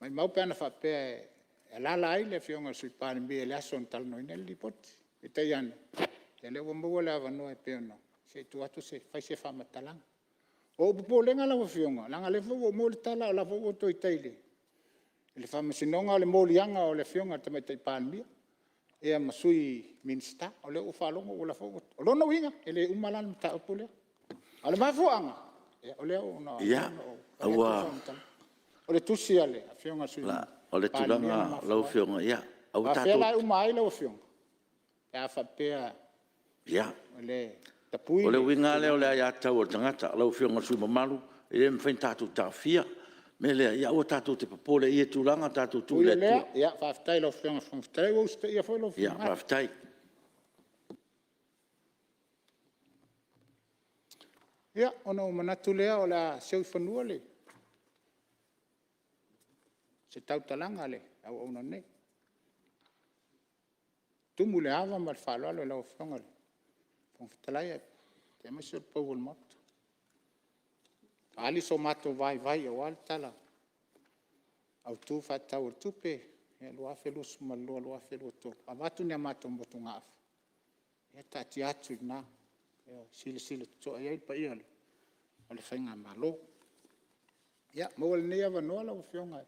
maumau pe ana faapea e alaala ai le Afioga i le Sui Palemia i le aso na talanoaina ai le Lipoti. Peitai ane, o lea ua maua le avanoa se i tuu atu fai se faamatalaga. O lou popolega lau Afioga, leaga o lea foi ua ou maua le tala o la e foi ua outou i tai i le faamasinoga o le moliaga o le Afioga i le Tamaitai Palemia ma sui Minisita. O lea ua ou faalogo o la foi ua… O lona uiga, e le uma la le mataupu lea. A o le mafuaaga, o lea ua ala ona ou fai atu le faamatalaga. O le tusi a le Afioga i le Sui O le Palemia na tulaga lau mafua Afioga, ai. Aua A tatou o fea la e uma ai lau Afioga pe a faapea e tapui O le uiga lava lea o le aiatatau a le tagata lau Afioga i le sui usufono mamalu, e le mafai ona tatou taofia. O le mea lea, ia aua tatou te popole i ia tulaga, tatou tuu i Ui le i Atua. lea, faafetai i lau Afioga i le Fofoga Fetalai, ua ou usitaia foi lou finagalo. Faafetai. Ia, ona ou manatu lea o le a seu i fanua se tautalaga a le auauna nei, e tumu i le ava ma le faaaloalo i lau Afioga i le Fofoga Fetalai aemaise o le paia o le Maota. E faaali so matou vaivai aua le Tala Autu Faatatau o le Tupe 2022/2023, avatu ni a matou motugaafa, ia taatia atu i ina e silasila totoa i ai le paia o le faigamalo. Ia maua lenei avanoa lau Afioga e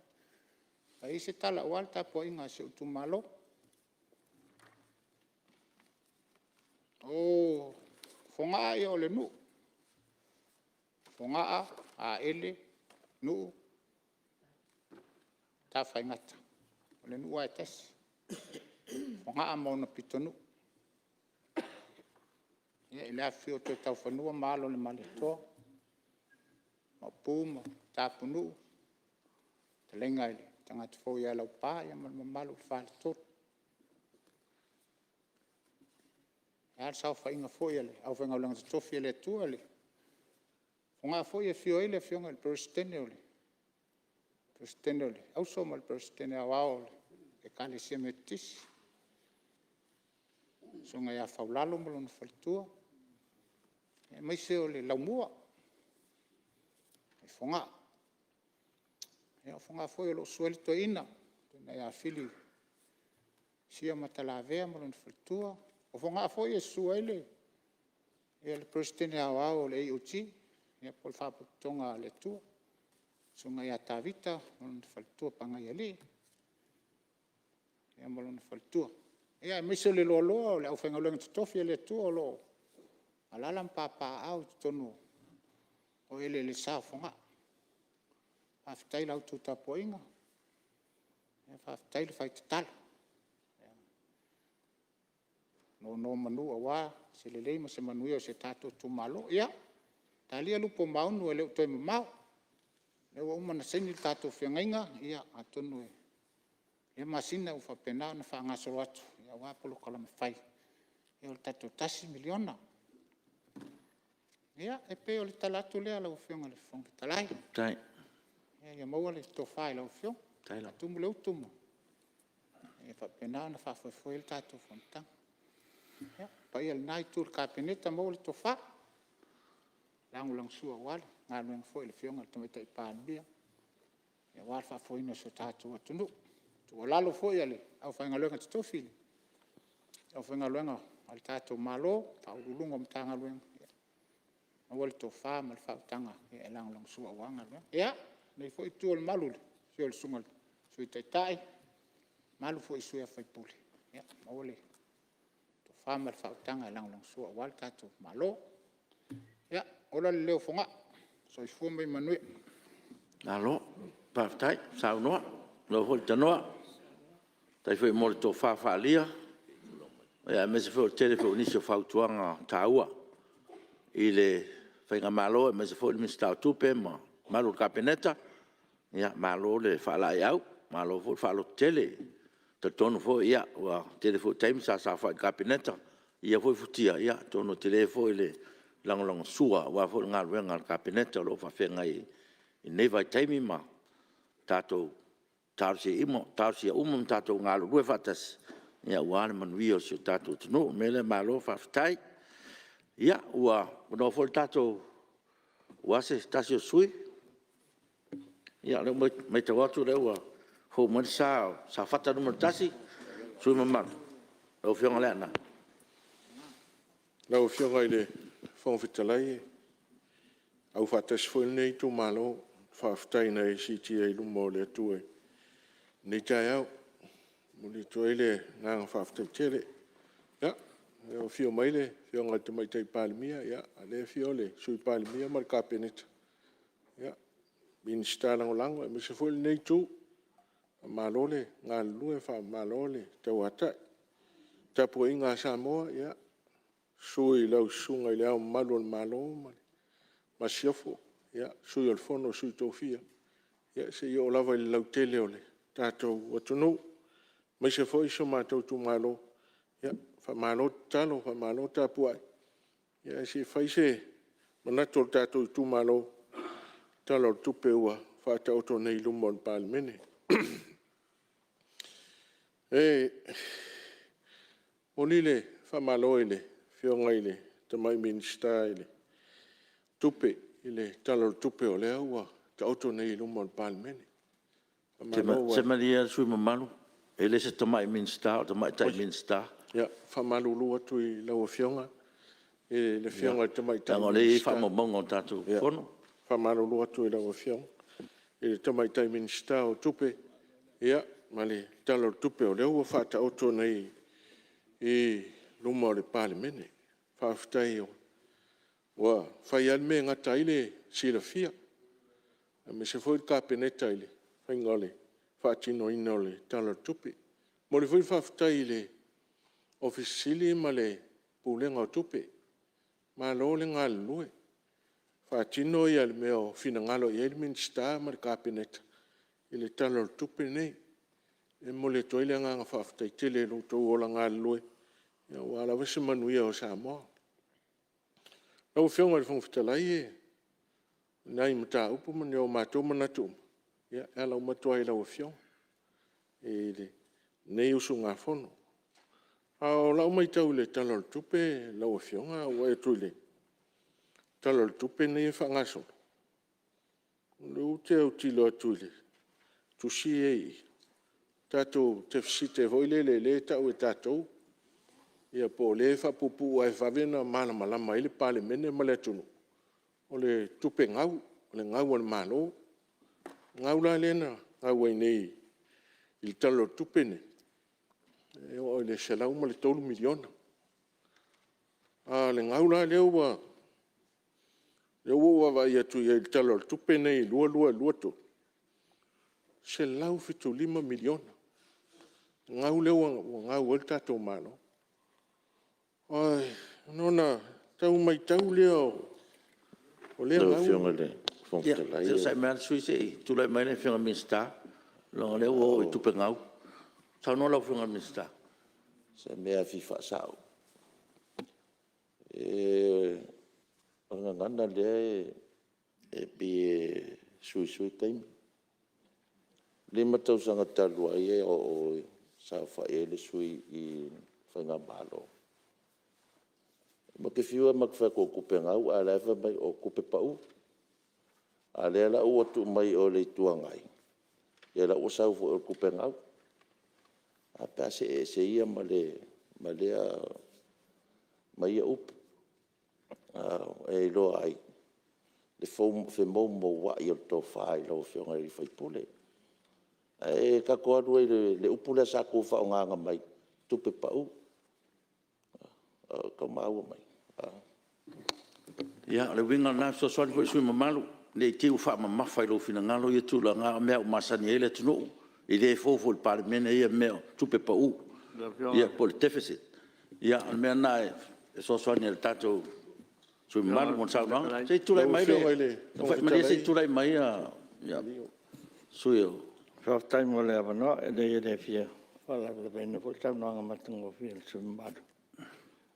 fai ai se tala aua le tapuaiga a si ou itumalo. O Fogaa o le nuu, o Fogaa, Aele, Nuu, Tafaigata, o le nuu lava e tasi, o Fogaa ma ona pitonuu i le afifio o Toetaufanua ma Alo o le Malietoa, Maopu ma Tapunuu, fetalaiga i le Tagatafou ia Laupa ma le mamalu i le Faletolu. Ae a le saofaiga foi a le aufaigaluega totofi a le Atua i Fogaa foi e afio ai le Afioga i le Peresetene o le Auso ma le Peresetene Aoao o le Ekalesia Metotisi, le susuga ia Faulalo ma lona faletua, aemaise o le Laumua i Fogaa. O Fogaa foi o lo o susu ai le toeaina, le susuga ia Fili Sio Matalavea ma lona faletua. O Fogaa foi e susu ai le Peresetene Aoao o le AOG po o le Faalapotopotoga a le Atua, le susuga ia Tavita ma lona faletua Pagaialii ma lona faletua. Ia, aemaise o le loaloa o le aufaigaluega totofi a le Atua o lo o alaala ma papaaao i totonu o eleelesa o Fogaa. Faafetai i la outou tapuaiga, faafetai le fai tatalo. Nonomanu aua se lelei ma se manuia o si o tatou itumalo. Ia, talia lupe o maunu e le o toe mamao, o lea ua uma ona saini le tatou feagaiga, atonu o lea masina ua faapena ona faagasolo atu aua polokalame fai o le tatou $1 miliona. Ia, e pei o le tala atu lea lau Afioga i le Fofoga Fetalai, ia maua le tofa i lau Afioga, faatumu le utu ma ia faapena ona faafoefoe ai le tatou fonotaga. Ia, le paia i lena Itu o le Kapeneta, maua le tofa e lagolagosua aua le galuega foi a le Afioga i le Tamaitai Palemia aua le faafoeina o si o tatou atunuu. O le tuualalo foi a le aufaigaluega totofi, le aufaigaluega a le tatou Malo, Ofisa Sili o Pulega o Matagaluega, ia maua le tofa ma le faautaga e lagolagosua aua galuega. Ia, lenei foi Itu o le malu i le afio o le Susuga i le Sui Taitai, le mamalu foi i sui usufono, ia maua le tofa ma le faautaga e lagolagosua aua le tatou Malo. Ia, ola le leo o Fogaa. Soifua ma ia manuia. Malo faafetai saunoa, malo foi le tanoa. Faafetai foi mo le tofa faaalia aemaise foi o le tele o nisi o fautuaga taua i le faigamalo aemaise foi le Minisita o Tupe ma le mamalu o le Kapeneta. Malo le faalaeiau, malo foi le faalototele i le talitonu foi, ua tele foi taimi sa saofai i le Kapeneta i ia foi futia, atonu e tele foi le lagolagosua aua foi le galuega a le Kapeneta o lo o faafeagai i lenei vaitaimi. Ma tatou talosia uma ma tatou galulue faatasi aua le manuia o si o tatou atunuu. O le mea lea, malo faafetai. Ia, ua avanoa foi le tatou aua se tasi o sui usufono. Ia, o lea ua matau atu o lea ua fou mai le sa o Safata 1, le sui usufono mamalu, lau Afioga Leaana. Lau Afioga i le Fofoga Fetalai, e aufaatasi foi lenei itumalo i le faafetai na e siitia i luma o le Atua i lenei taeao. E momoli atu ai le agaga faafetai tele. Ia, afio mai le Afioga i le Tamaitai Palemia, a o lea e afio le Sui Palemia ma le Kapeneta, Minisita Lagolago aemaise foi lenei Itu. Faamalo le galulue faamalo le tauatai. Le tapuaiga a Samoa, ia, susu i lau Susuga i Le Ao Mamalu o le Malo ma le Masiofo, le Sui o le Fono a Sui Tofia, seia oo lava i le lautele o le tatou atunuu, aemaise foi si o matou itumalo. Faamalo tatalo faamalo tapuai, ae se i fai se manatu o le tatou itumalo i le Tala o le Tupe ua faataoto nei i luma o le Palemene. E momoli le faamalo i le Afioga i le tamai Minisita o Tupe i le Tala o le Tupe o lea ua taoto nei i luma o le Palemene. Se malie atu le sui usufono mamalu, e le o se tamai Minisita o le Tamaitai Minisita. Ia, e faamalulu atu i lau Afioga i le Afioga i le Tamaitai Leaga o lea e i ai faamaumauga o le tatou Fono. E faamalulu atu i lau Afioga i le Tamaitai Minisita o Tupe ma le Tala o le Tupe o lea ua faataoto nei i luma o le Palemene. Faafetai ua fai lava le mea e gata ai le silafia, aemaise foi le Kapeneta i le faiga o le faatinoina o le Tala o le Tupe. E momoli foi le faafetai i le Ofisa Sili o Pulega ma le Pulega o Tupe, malo le galulue, faatino le mea o finagalo i ai le Minisita ma le Kapeneta i le Tala o le Tupe lenei. E momoli atu ai le agaga faafetai tele i lo outou ola galulue aua lava se manuia o Samoa. Lau Afioga i le Fofoga Fetalai, o nai mataupu ma ni o matou manatu e ala uma atu lava i lau Afioga i lenei usugafono. A o lau matau i le Tala o le Tupe lau Afioga a ou vaai atu i le Tala o le Tupe lenei e faagasolo, o lea ou te autilo atu i tusi ia e i i, tatou tefisite foi lele e tau e tatou, ia po o lea e faapuupuu lava e vave ona malamalama ai le Palemene ma le atunuu, o le tupe gau, o le gau a le Malo. O le gau la lea na gau ai nei i le Tala o le Tupe lenei, e oo i le $103 miliona. A o le gau la lea ua ou vaavaai atu i ai i le Tala o le Tupe lenei 2022/2023, $175 miliona le gau lea ua gau ai le tatou Malo. Ona tau matau lea o lea Lau gau… Afioga i le Fofoga Ia, Fetalai… se i onosai mai lava le sui usufono se i tulai mai le Afioga i le Minisita, leaga o lea ua oo i tupe gau. Saunoa lau Afioga i le Minisita. O se mea lava e fia faasao. O le gagana lea e pei e suisui taimi. E 5 tausaga talu ai o ou saofai ai le sui usufono i le faigamalo, matou te fiu lava matou te fai atu o tupe gau, a o la e fai mai o tupe pau. A o lea la ua tuu mai i o i le Itu Agai, ia o la e ua sau foi o tupe gau. Ae a pe a see ese ia ma ia upu, e iloa ai le femoumouai o le tofa i lau Afioga i le sui usufono. Ae tatou alu ai i le upu lea sa outou faaaogaina mai, tupe pau. Tau maua mai? Ia, o le uiga lena e fesoasoani foi i le sui usufono mamalu, ne i te i ua faamamafa i lou finagalo ia tulaga, a o mea lava ua masani ai le atunuu. E le fou foi i le Palemene ia mea o tupe pau po o le deficit. Ia, o le mea lena e fesoasoani ai i le tatou sui usufono mamalu mo le saunoaga. Se i tulai mai le… Malie se i tulai mai le sui usufono o… Faafetai mo le avanoa. E leai e le fia Faalavelave foi le saunoaga matagofie a le sui usufono mamalu.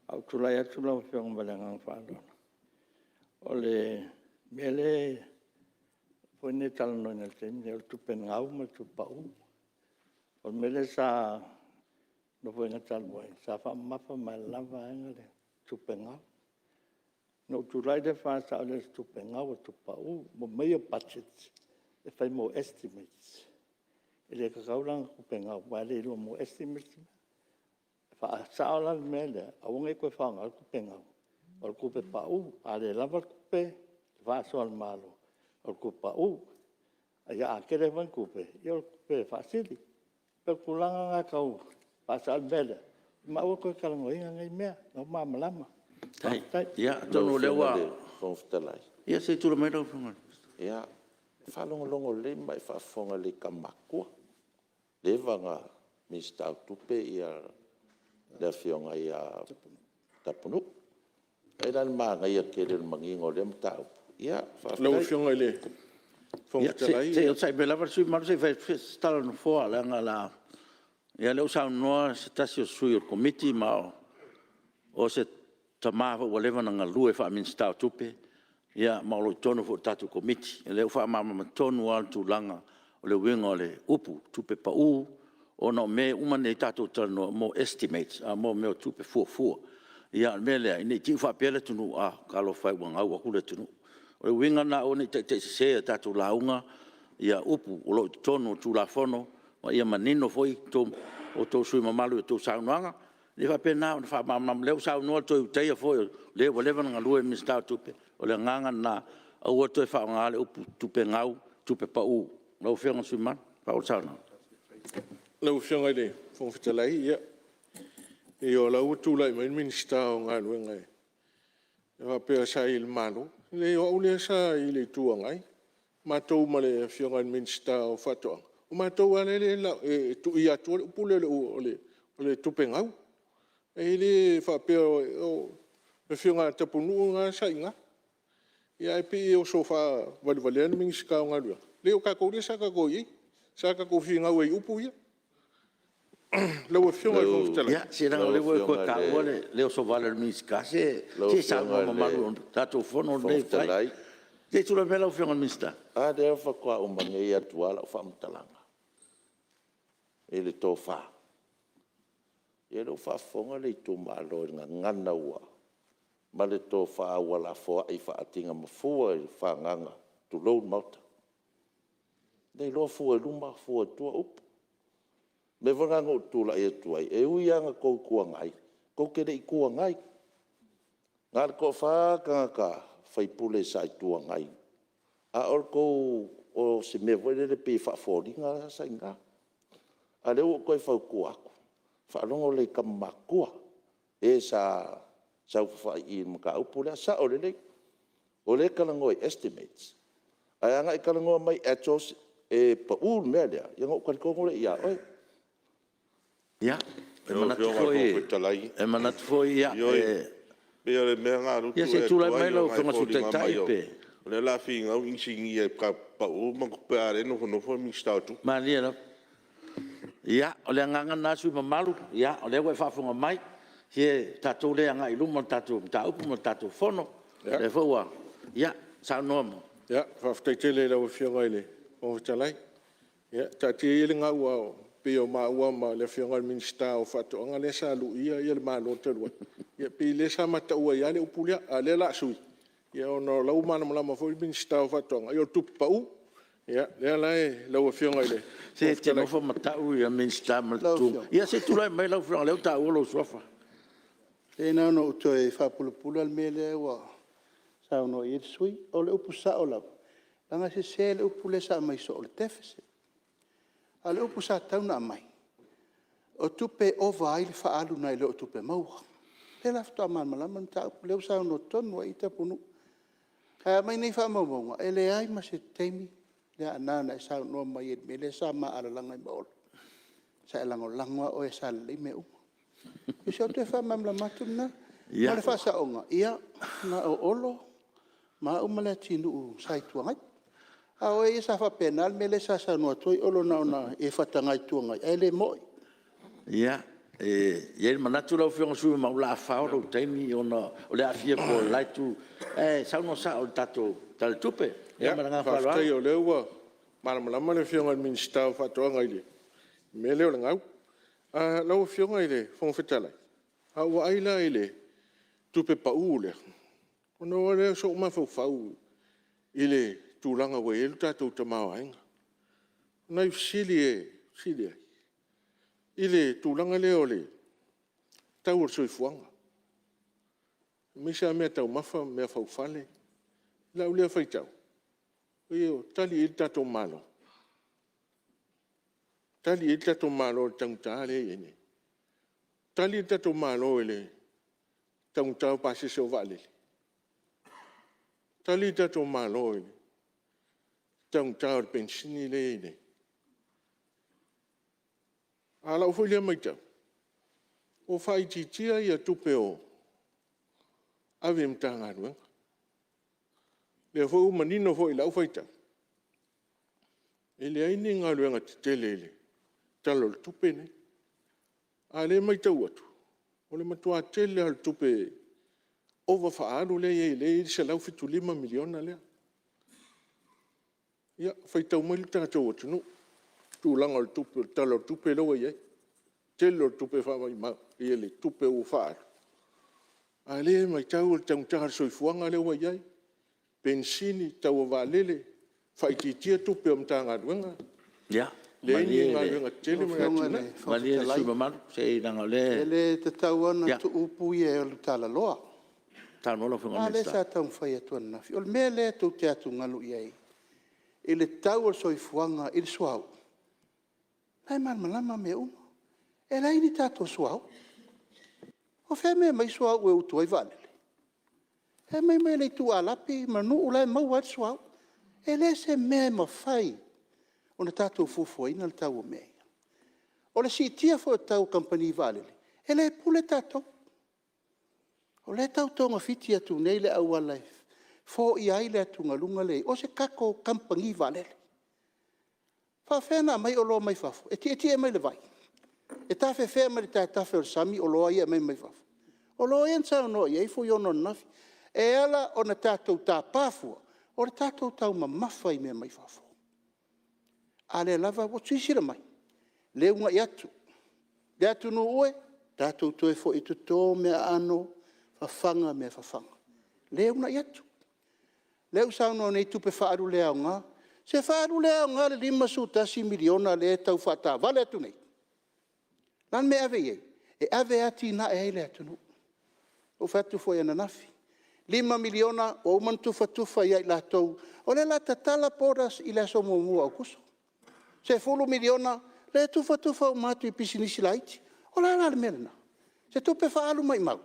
Ae ua ou tulai atu lau Afioga ma le agaga faaaloalo, o le mea lea e talanoaina i le taimi lenei o le tupe gau ma le tupe pau. O le mea lea sa i le Nofoaiga talu ai, sa faamamafa mai lava e le tupe gau. Ona ou tulai lea faasao e le o se tupe gau o le tupe pau. Mo mea ia o budget e fai mo estimates. E le tatau la ona tupe gau, aua e le iloa mo estimates. Faasao la le mea lea, aua ne i toe faaaogaina le tupe gau, o le tupe pau. A le lava le tupe faasoa a le Malo, o le tupe pau. A tele foi ni tupe, ia o le tupe faasili. O le tulaga lena e tau faasao ai le mea lea, ma aua le toe talanoaina nei mea, o lea ua malamalama. Faafetai. Ia, atonu o lea Lau Afioga i le Fofoga Fetalai. Ia se i tulai mai lau Afioga i le Minisita. Faalogologo lelei ma e faafofoga lelei i tama matutua. Ua leva ona Minisita o Tupe le Afioga ia Tapunuu. Vaai la i le manaia tele o le manino o lea mataupu. Ia faafetai. Lau Afioga i le Fofoga Fetalai… Se i onosai mai lava le sui usufono mamalu se i fai atu se tala a le Nofoa, leaga o lea ua saunoa se tasi o sui o le Komiti, ma o se tama foi ua leva ona galue faa-Minisita o Tupe, ma o lo o i totonu foi o le tatou Komiti. O lea ua faamalamalama tonu lava le tulaga o le uiga o le upu tupe pau, ona o mea uma nei tatou te talanoa o estimates, o mea o tupe fuafua. O le mea lea, ne i te i ua faapea le atunuu, talofa e ua gau atu le atunuu. O le uiga lena, aua ne i taitaisese i a tatou lauga ia upu o lo o i totonu o Tulafono, ma ia manino foi outou o sui usufono mamalu i a outou saunoaga. Ia faapena ona faamalamalama, o lea ua saunoa le toe Ulutaia foi o le ua leva ona galue i le Minisita o Tupe, o le agaga lena, aua le toe faaaogaina le upu tupe gau, tupe pau. Lau Afioga i le sui usufono mamalu, faaauau le saunoaga. Lau Afioga i le Fofoga Fetalai, e leai o la e ua tulai mai le Minisita o Galuega e faapea sa i le Malo. E leai o au lea sa i le Itu Agai, matou ma le Afioga i le Minisita o Faatoaga, o matou lava lea e tuuia atu le upu lea o le tupe gau. E le faapea o le Afioga ia Tapunuu lena sa i ina, ae pei e oso faavalevalea le Minisita o Galuega. E leai o tatou lea sa tatou i ai, sa tatou finau ai i upu ia. Lau Afioga i le Fofoga Fetalai… Ia, se leaga o lea ua e toe taua le osovale o le Minisita. Se se saunoa mamalu o le tatou Fono lenei e fai. Se i tulai mai lau Afioga i le Minisita. A lea faatoa uma nei atu lava lau faamatalaga i le tofa. Ia o lea ua faafofoga le itumalo i le gagana ma le tofa ua lafoai faaatinamafua i le fagaga tulou le Maota. E le iloa fua i luma fua i tua upu. O le mea foi lena na ou tulai atu ai, e ui lava ina outou Itu Agai, tou te le i Itu Agai. Na o le toa-fa tagata faipule sa Itu Agai, a o outou o se mea foi lele pei e faafoliga lena sa i ina. A o lea ua ou toe fautua atu, faalogo lelei i tama matutua, e sa saofafai i le mataupu lea. E sao lelei, o lea e talanoa i estimates, ae ana e talanoa mai i actuals e pau le mea lea, ia ona ou talitonu lea ia oe. Ia, e manatu foi… Ioe, E manatu foi… pei o le mea lena o lea Ia se i e tulai tulai mai atu lau ai, Afioga i le ona e Sui foliga Taitai mai pe… o lea o le a finau inisinia i tupe pau ma tupe, a o lea e nofonofo le Minisita o Tupe. Malie lava. Ia, o le agaga lena le sui usufono mamalu, o lea ua e faafofoga mai, se o tatou lea e agai i luma le tatou mataupu ma le tatou Fono. O lea foi ua… Ia, saunoa mai. Faafetai tele i lau Afioga i le Fofoga Fetalai. Ia taatia ia le gau aua e pei o maua ma le Afioga i le Minisita o Faatoaga lea sa luia le Malo talu ai, e pei o lea sa ma taua ai lava le upu lea, a o lea o le a sui, ona o la e ua malamalama foi le Minisita o Faatoaga, ia o le tupe pau. Ia, o lea la lau Afioga i le Fofoga Se e te Fetalai… nofo ma tau le Minisita ma le… Ia se i tulai mai lau Afioga o lea ua taua lou suafa. Leai na ona ou toe faapulapula le mea lea ua saunoa i ai le sui usufono. O le upu sao lava, leaga e sese le upu lea sa aumai soo o le deficit. A o le upu sa tatau ona aumai, o tupe e ova ai le faaalu nai lo tupe maua. O lea la faatoa malamalama le mataupu, lea ua saunoa tonu lava i ai Tapunuu. Ae a aumai nei faamaumauga, e leai ma se taimi Leaana na e saunoa mai ai i le mea lea sa ma alalaga ai ma Olo. Sa e lagolago lava oe sa lelei mea uma. O si au toe faamalamalama atu lena. Ma le faasaoga, ia, na o Olo ma au ma Leatinuu sa Itu Agai. A o oe ia sa faapena le mea lea sa saunoa atu ai Olo na ona e faataga Itu Agai, ae le moni. Ia, e i ai le manatu lau Afioga i le sui usufono mamalu, o le a fao lou taimi ona o le aafia foi o le la Itu. Ae saunoa sao i le tatou Tala o le Tupe. Ma le agaga faaaloalo. Faafetai o lea ua malamalama le Afioga i le Minisita o Faatoaga i le mea lea o le gau. Lau Afioga i le Fofoga Fetalai, a ou vaai la i le tupe pau lea, ona oo ai lea o sou mafaufau i le tulaga ua i ai le tatou tamaoaiga. O nai fesili e fesili ai, i le tulaga lea o le tau o le soifuaga, aemaise lava meataumafa ma meafaufale. I lau lea faitau, o tali i ai le tatou Malo? O tali i ai le tatou Malo i le taugata lea e i ai nei? O tali le tatou Malo i le taugata o pasese o vaalele? O tali le tatou Malo i le taugata o le penisini lea e i ai nei? A o lau foi lea matau, ua faaitiitia tupe ave i Matagaluega. O lea foi ua manino foi i lau faitau, e leai ni galuega tetele i le Tala o le Tupe lenei. A o lea e matau atu, o le matua tele lava o le tupe ova faaalu lea e i ai le $175 miliona lea. Ia, faitau mai lo tatou atunuu i le tulaga o le Tala o le Tupe lea ua i ai, tele o le tupe faamaumau, le tupe ua faaalu, a o lea e matau i le taugata o le soifuaga lea ua i ai, penisini, tau o vaalele, faaitiitia tupe a Matagaluega, leai ni galuega tetele ma ni atinae. Ia, malie le sui usufono mamalu, se leaga o lea… E le tatau lava ona tuu upu ia e alu talaloa. A lea sa taumafai atu ananafi. O le mea lea tou te atugalu i ai i le tau o le soifuaga i le suauu, o la e malamalama mea uma. E leai ni tatou suauu. O fea e aumai ai suauu e utu ai vaalele? E aumai mai le itu Arapi ma nuu la e maua ai le suauu. E le o se mea e mafai ona tatou fuafuaina le tau o mea ia. O le siitia foi o tau a kamupani vaalele, e le pule tatou. O lea e tau togafiti atu nei le auala e foia ai le atugaluga lea e i ai, o se tatou kamupani vaalele. E faapefea ona aumai oloa mai fafo? E tietie mai i le vai? E tafefea mai taetafe o le sami oloa ia e aumai mai fafo? Oloa ia na saunoa i ai Fuiono ananafi. E ala ona tatou tapa fua, o le tatou taumamafa i mea mai fafo. A o lea lava ua silasila mai? O lea e uunai atu, le atunuu e, tatou toe foi e toto meaai aano, fafaga mea fafaga. O lea e uunai atu. O lea ua saunoa nei i tupe faaalu le aoga. Se faaalu le aoga le $51 miliona lea e tau faataavale atu nei. O le a le mea e ave i ai? E ave e atiae ai le atunuu. Na ou fai atu foi ananafi, $5 miliona ua uma ona tufatufa ia i latou, o lea o le a tatala borders i le aso 1 o Aokuso. $10 miliona lea e tufatufa uma atu i pisinisi laiti. O le a la le mea lena? O se tupe faaalu maumau?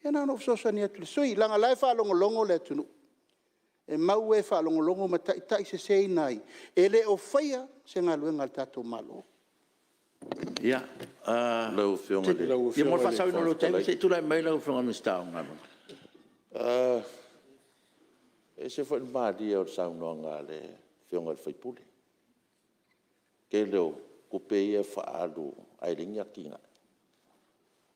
Ia na ona ou fesoasoani atu i le sui usufono, leaga o la e faalogologo le atunuu. E mau e faalogologo ma taitaiseseina ai, e le o faia se galuega a le tatou Malo. Ia, mo le faasaoina o lou taimi, se i tulai mai lau Afioga i le Minisita o Galuega. E ese foi le malie o le saunoaga a le Afioga i le sui usufono. Tele o tupe ia e faaalu ae leai ni atinae.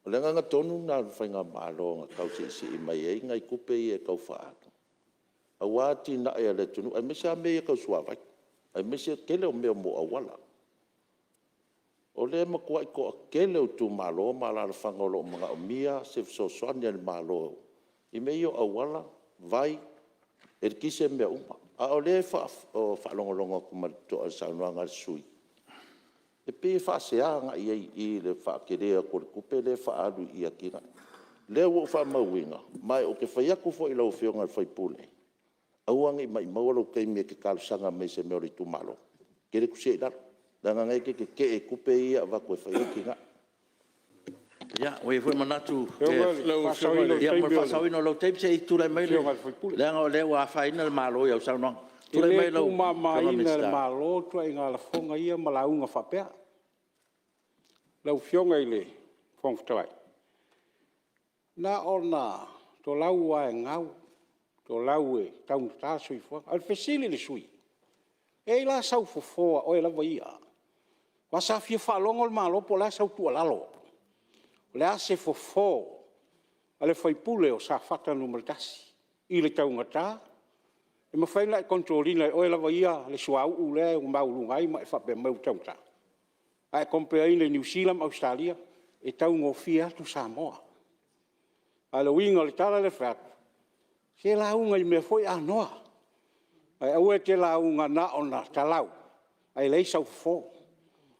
O le agaga tonu lena o le faigamalo na tau seisei mai ai nai tupe ia e tau faaalu, aua atinae a le atunuu, aemaise lava mea ia tau suavai, aemaise le tele o mea mo auala. O lea e matuai toatele o itumalo ma alaalafaga o lo o manaomia se fesoasoani a le Malo i mea ia o auala, vai, eletise ma mea uma. A o lea e faalogologo atu ma le totoa i le saunoaga a le sui usufono, e pei e faasea agai i ai i i le faatele atu o le tupe lea e faaalu i atinae. O lea ua ou faamauina, ma ou te fai atu foi i lau Afioga i le sui usufono, aua ne i maumaua lou taimi e te talosaga mai ai i se mea o le itumalo, e te le tusia i lalo, leaga o lena e te tetee i tupe ia e avatu e fai ai atinae. Ia, ua i ai foi le manatu mo le faasaoina o lou taimi, se i tulai mai le… leaga o lea ua afaina le Malo i au saunoaga. E Tulai le mai lau Afioga i le tuumamaina e le Minisita. Malo ituaiga lafoga ia ma lauga faapea. Lau Afioga i le Fofoga Fetalai, na ona tolau lava e gau, tolau e taugata le soifuaga. O le fesili i le sui usufono, e i ai la sau fofo a oe lava ia Aua sa fia faalogo le Malo po o le a sau tuualalo, o le a se fofo a le sui usufono o Safata 1 i le taugata, e mafai ona e control ina e oe lava ia le suauu lea ua maualuga ai ma e faapea mai ua taugata. A e compare ina i Niu Sila ma Ausetalia, e taugofie atu Samoa. A o le uiga o le tala lea e fai atu, se lauga i mea foi anoa, ae aua e te lauga na ona talau ae leai sau fofo.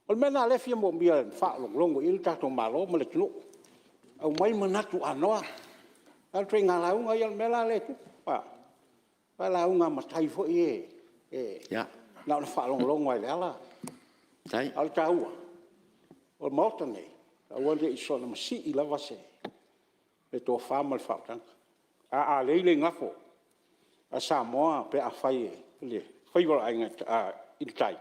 O le mea lena o lea e fia manaomia e faalogologo i ai le tatou Malo ma le atunuu, aumai manatu anoa. A o le ituaiga lauga ia, o le mea la lea e tupu, aua o lauga a matai foi ia e na ona faalogologo lava i le ala. A o le taua, o le Maota lenei, aua ne i soona masii lava le tofa ma le faautaga. A alei le igafo a Samoa pe afai le faiva o le Aiga i le Tai,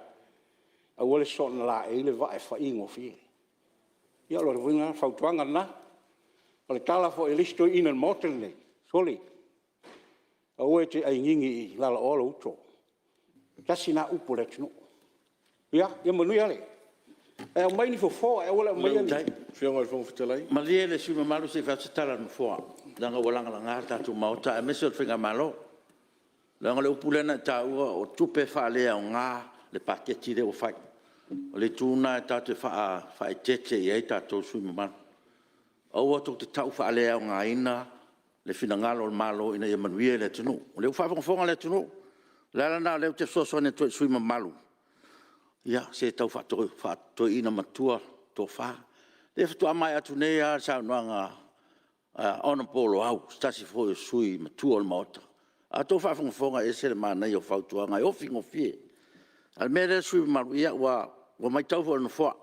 aua le soona laei le vaa e fai gofie. Ia o lona uiga lena, o le fautuaga lena. O le tala foi a le isi toeaina o le Maota lenei, sole, aua e te ainini i lalaoa lou uto. Tasi lena upu a le atunuu. Ia manuia le… Ae aumai ni fofo, ae aua le aumaia ni… Malie le sui usufono mamalu se i fai atu se tala a le Nofoa, leaga ua lagalaga le tatou Maota aemaise o le faigamalo. Leaga o le upu lea na e taua o tupe faaleaoga le paketi lea ua fai. O le itu lena tatou te faaeteete i ai tatou sui usufono mamalu. Aua tou te tau faaleaogaina le finagalo o le Malo ina ia manuia le atunuu. O lea ua faafogafoga le atunuu. O le ala lena o lea ou te fesoasoani atu ai i le sui usufono mamalu, ia se tau faatoeaina matua le tofa. O lea faatoa maea atu nei lava le saunoaga a Hon Loau, o se tasi foi o sui usufono matua o le Maota. A outou faafogafoga e ese le manaia o fautuaga e ofi gofie. A o le mea lea le sui usufono mamalu, ua matau foi e le Nofoa,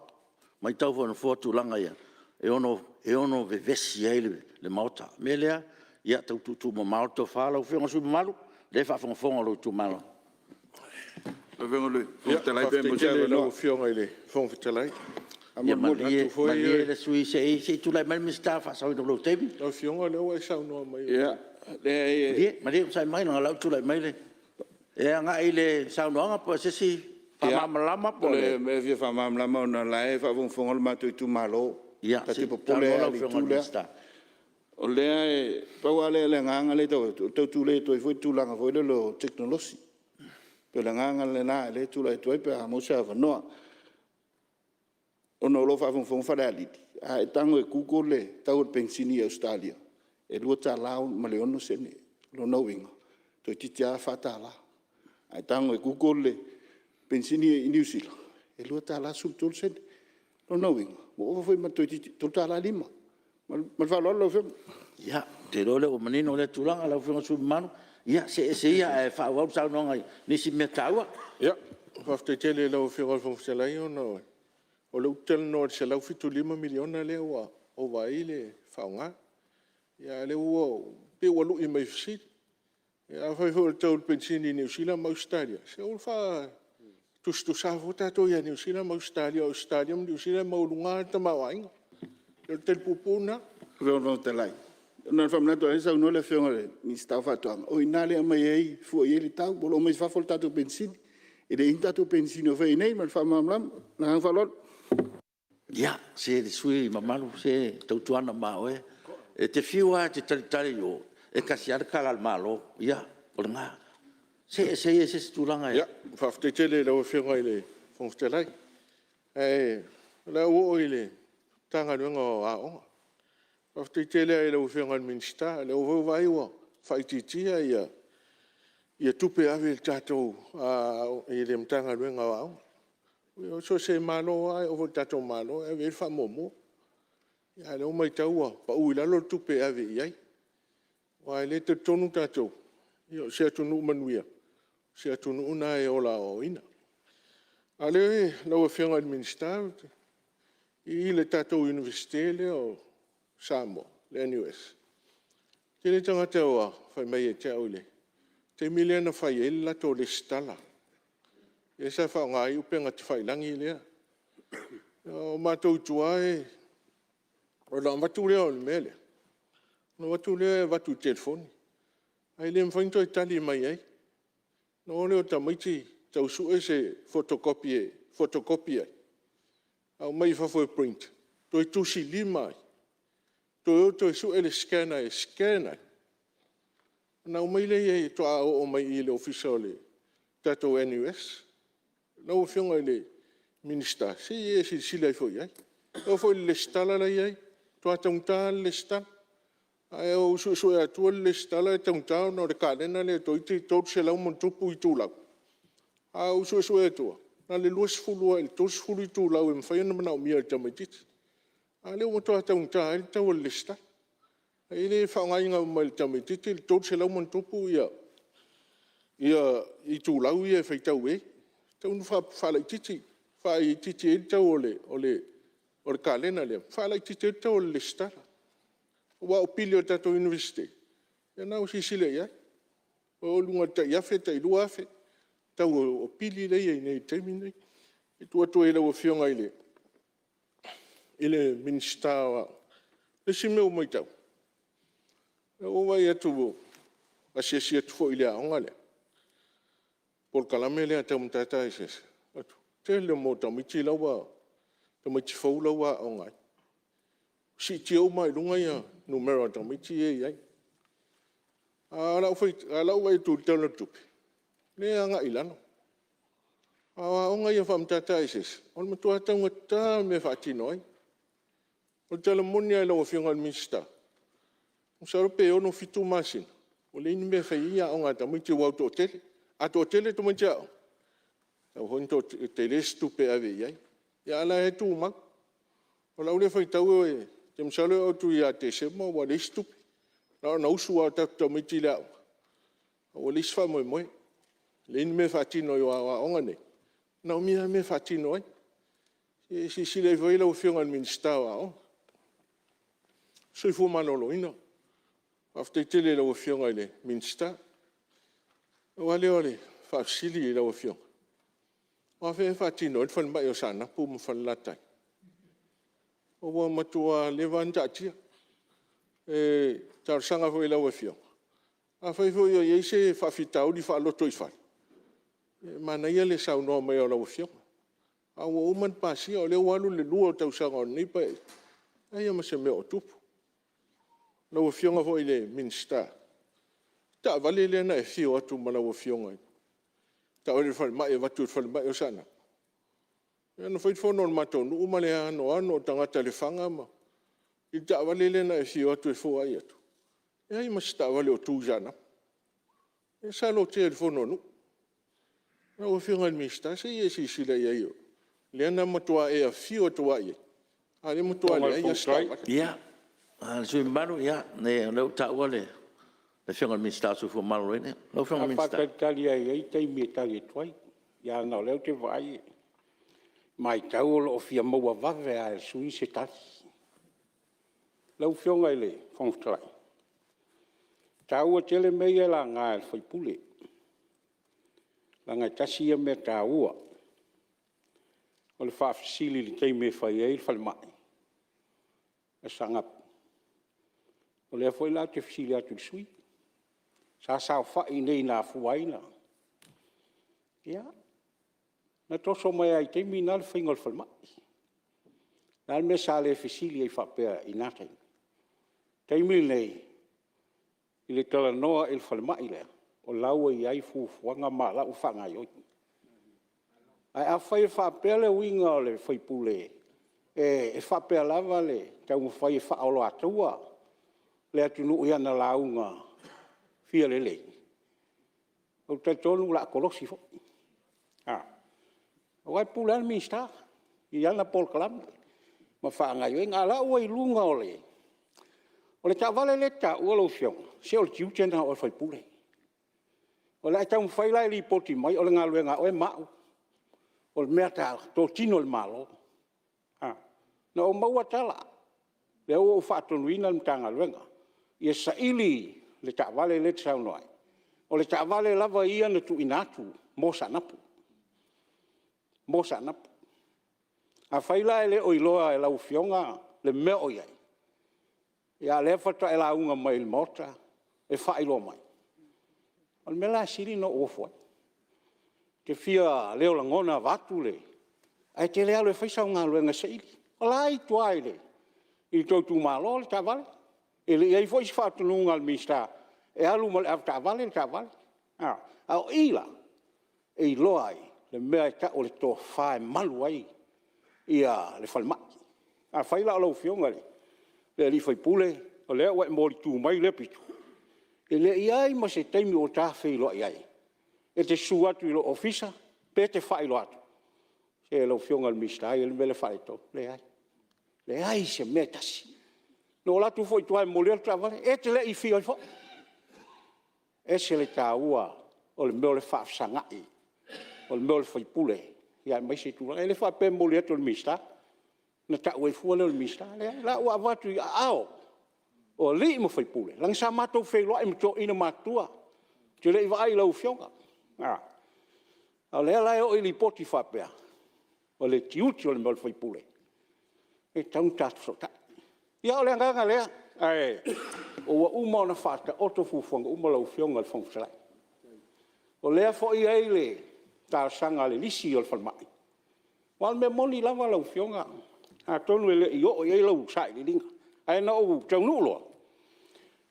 matau foi e le Nofoa tulaga ia e ono vevesi ai le Maota. O le mea lea, ia tau tuutuumamao le tofa lau Afioga i le sui usufono mamalu, o lea e faafogafoga lou itumalo. Lau Afioga i le Fofoga Fetalai… Ia malie le sui usufono se i tulai mai le Minisita i le faasaoina o lou taimi. Lau Afioga o lea ua e saunoa mai… Malie onosai mai leaga o la e ua tulai mai le… E agai i le saunoaga po o se isi faamalamalamaga po o le… O le mea e fia faamalamalama ona o la e faafogafoga le matou itumalo. Ta te popole lava i le itu lea. O lea e pau lava le agaga lea e tau avatu, e tau tulei atu ai foi le tulaga foi lele o tekonolosi. E pei o le agaga lena o lea e tulai atu ai pe a maua se avanoa. Ona o lo o faafogafoga Falealili, a e tago e google le tau o le penisini i Ausetalia, e $2.06. O lona uiga, toeitiiti lava $4. A e tago e google le penisini i Niu Sila, e $2.13. O lona uiga, ua ova foi ma le toeitiiti $3.5. Ma le faaaloalo lau Afioga. Ia, ou te iloa o lea ua manino lea tulaga lau Afioga i le sui usufono mamalu. Ia, see ese ia ae faaauau le saunoaga i nisi mea taua. Faafetai tele i lau Afioga i le Fofoga Fetalai ona o lea ou te talanoa i le $175 miliona lea ua ova ai le faaaoga, a o lea ua pei ua lui mai e fesili. Ia afai foi o le tau o le penisini i Niu Sila ma Ausetalia, se ua faatusatusa fua tatou ia Niu Sila ma Ausetalia, o Ausetalia ma Niu Sila e maualuga lava le tamaoaiga. O le tali puupuu lena. Lau Afioga i le Fofoga Fetalai, na ona faamanatu atu, o lea e saunoa le Afioga i le Minisita o Faatoaga, o i ina lea e aumai ai fua i ai le tau, o lo o aumai fafo le tatou penisini. E leai ni tatou penisini o faia i inei. Ma le faamalamalama. Ma le agaga faaaloalo. Ia, se le sui usufono mamalu, se tautuana ma oe, e te fiu lava e te talitali i o, e tasi lava le tala a le Malo. Ia, o lena. See ese ia i se isi tulaga e… Faafetai tele i lau Afioga i le Fofoga Fetalai. Ae o le a ou oo i le Matagaluega o Aoga. Faafetai tele lava i lau Afioga i le Minisita, o lea foi ua ou vaai ua faaitiitia tupe e ave i le Matagaluega o Aoga. Ia so o se Malo lava e oo foi i le tatou Malo e ave i ai le faamuamua, a o lea ua matau ua pau i lalo le tupe e ave i ai. Aua o lea e talitonu tatou, o se atunuu manuia, o se atunuu lena e ola aoaoina. A o lea lau Afioga i le Minisita i le tatou Iunivesite lea o Samoa le NUS, e tele tagata ua fai mai ia te au i le taimi lea na fai ai le latou resitala, lea sa faaaoga ai upega tafailagi lea. O matou i tua ona avatu lea o le mea lea, ona avatu lea avatu i le telefoni, ae le mafai ona toe tali mai i ai. Ona o lea o tamaiti tau sue se photocopy e photocopy ai, Aumai i fafo e print, toe tusilima ai, toe o toe sue le scanner e scan ai, ona aumai lea faatoa oo mai i le Ofisa o le tatou NUS. Lau Afioga i le Minisita, se i e silasila ifo i ai. E oo foi i le resitala la e i ai, e matua taugata lava le resitala. Ae ou suesue atua le resitala e taugata ona o le kalena lea toeitiiti 300+ itulau. Ae ou suesue atua, na o le 20 lava i le 30 itulau e mafai ona manaomia e le tamaitiiti, a o lea ua matua taugata ai le tau o le resitala. E le faaaogaina uma e le tamaitiiti le 300+ itulau ia e faitau i ai. E tatau ona faalaitiiti, faaitiiti ai le tau o le kalena lea, faalaitiiti ai le tau o le resitala. Aua o pili o le tatou Iunivesite, ia o lena ua silasila i ai, ua oo i luga i le tai $1,000 tai $2,000 le tau o pili lea e i ai nei i le taimi lenei. E tuu atu ai i lau Afioga i le Minisita o Aoga, o le isi mea ua matau, ua ou vaai atu ua asiasi atu foi i le aoga lea, le polokalame lea tau Matata Eseese, o le tele o tamaiti fou la ua aooga ai, ua siitia uma lava i luga numera o tamaiti ia e i ai. A o lau vaai atu i le Tala o le Tupe, o lea e agai i lalo. A o aoga ia faa-Matata Eseese, o le matua taugata lava o mea e faatino ai. O le tala moni lava i lau Afioga i le Minisita, masalo pe 6 7 masina ua leai ni mea e fai ai aoga a tamaiti aua ua toatele. A toatele tamaiti aoga, e tatau foi ona tele se tupe e ave i ai, a o la e tumau. O lau lea faitau ou te masalo e oo atu ia Tesema ua leai se tupe, na ona usu lava o tatou tamaiti i le aoga, a ua leai se faamoemoe, leai ni mea e faatino ai aua o aoga nei, e manaomia lava mea e faatino ai. Se i silasila ifo i ai lau Afioga i le Minisita o Aoga. Soifua Maloloina, faafetai tele i lau Afioga i le Minisita. Pau lava lea o le faafesili i lau Afioga, o afea ea e faatino ai le falemai o Saanapu ma Falelatai? Ua matua leva lava ona taatia. E talosaga foi i lau Afioga, afai foi o i ai se faafitauli faalotoifale, e manaia le saunoa mai o lau Afioga, ae ua uma ona pasia, o lea ua alu le lua tausaga o lenei Paeaiga, leai lava ma se mea o tupu. Lau Afioga foi i le Minisita, le taavale lea na e afio atu ma lau Afioga i le taavale a le falemai e avatu i le falemai o Saanapu, lea na fai le fono a le matou nuu ma le anoano o tagata Lefaga i le taavale lea na e afio atu e foai atu, leai ma se taavale o tu i Saanapu. Lea sa lotea i le fono a nuu. Lau Afioga i le Minisita se i e silasila i ai, o lea na matua e afio atu lava i ai, a o lea e matua leai lava se taavale. Ia, le sui usufono mamalu, o lea ua taua le Afioga i le Minisita o le Soifua Maloloina. Lau Afioga i le Minisita. O le a faatalitali lava e i ai taimi e tali atu ai, ae ona o lea ou te vaai e matau o lo o fia maua vave lava e le sui usufono se tali. Lau Afioga i le Fofoga Fetalai, e taua tele mea ia e laga e le sui usufono, leaga e tasi ia mea taua. O le faafesili i le taimi e fai ai le falemai a Saanapu, o lea foi la ou te fesili atu i le sui usufono, sa saofai i inei na afua ai ona… Ia, na toso mai lava i le taimi lena le faiga o le falemai. O le a le mea sa le fesili ai faapea i lena taimi? O le taimi lenei i le talanoa i le falemai lea, o la e ua i ai fuafuaga ma o la e ua faagaoioi. Ae afai e faapea le uiga o le sui usufono e faapea lava le taumafai e faaoloataua le atunuu i ana lauga fia lelei, ou te talitonu o le a kolosi foi. Aua e pule lava le Minisita i ana polokalame ma faagaoioiga. A o la e ua i luga o le… O le taavale lea e te taua lau Afioga, se o le tiute lena o oe o le sui usufono. O le a e taumafai la e lipoti mai o le galuega a oe ma au, o le meatotino a le Malo. Na ou maua tala, lea ua ou faatonuina le Matagaluega, ia saili le taavale lea e te saunoa ai. O le taavale lava ia na tuuina atu mo Saanapu, mo Saanapu. Afai la e le o iloa e lau Afioga le mea o i ai, a o lea faatoa e lauga mai i le Maota e faailoa mai, o le mea la e sili ona ou ofo ai. E te fia leo lagona vaeatu le… Ae e te le alu e fai sau galuega e saili. O la e i tua i le tou itumalo le taavale. E le i i ai foi se faatonuga a le Minisita e alu ma le avetaavale le taavale. A o i la, e iloa ai le mea e tau o le tofa e malu ai le falemai. Afai la o lau Afioga i le sui usufono o lea ua e molitu mai lea pito, e le i i ai ma se taimi ua ta feiloai ai, e te susu atu i lou ofisa pe te faailoa atu, se lau Afioga i le Minisita e i ai le mea lea e faaletonu. E leai, leai se mea e tasi. Na ou alu atu foi i tua e momoli atu le taavale, e te le i afio ai foi. E ese le taua o le mea o le faafesagai o le mea o le sui usufono aemaise tulaga. E le faapea e momoli atu e le Minisita ona tau ai fua lea o le Minisita. Leai, o la ua avatu i aao o alii ma faipule, leaga sa matou feiloai ma toeaiina matutua, ou te le i vaai i lau Afioga. A o lea la e oo i lipoti faapea, o le tiute o le mea o le sui usufono, e tatau ona ta fesootai. Ia o le agaga lea, ae ua uma ona faataoto fuafuaga uma lau Afioga i le Fofoga Fetalai. O lea foi e i ai le talosaga a le lisi o le falemai, aua o le mea moni lava lau Afioga, atonu e le i oo i ai lau sailiiliga, ae na ou taunuu loa,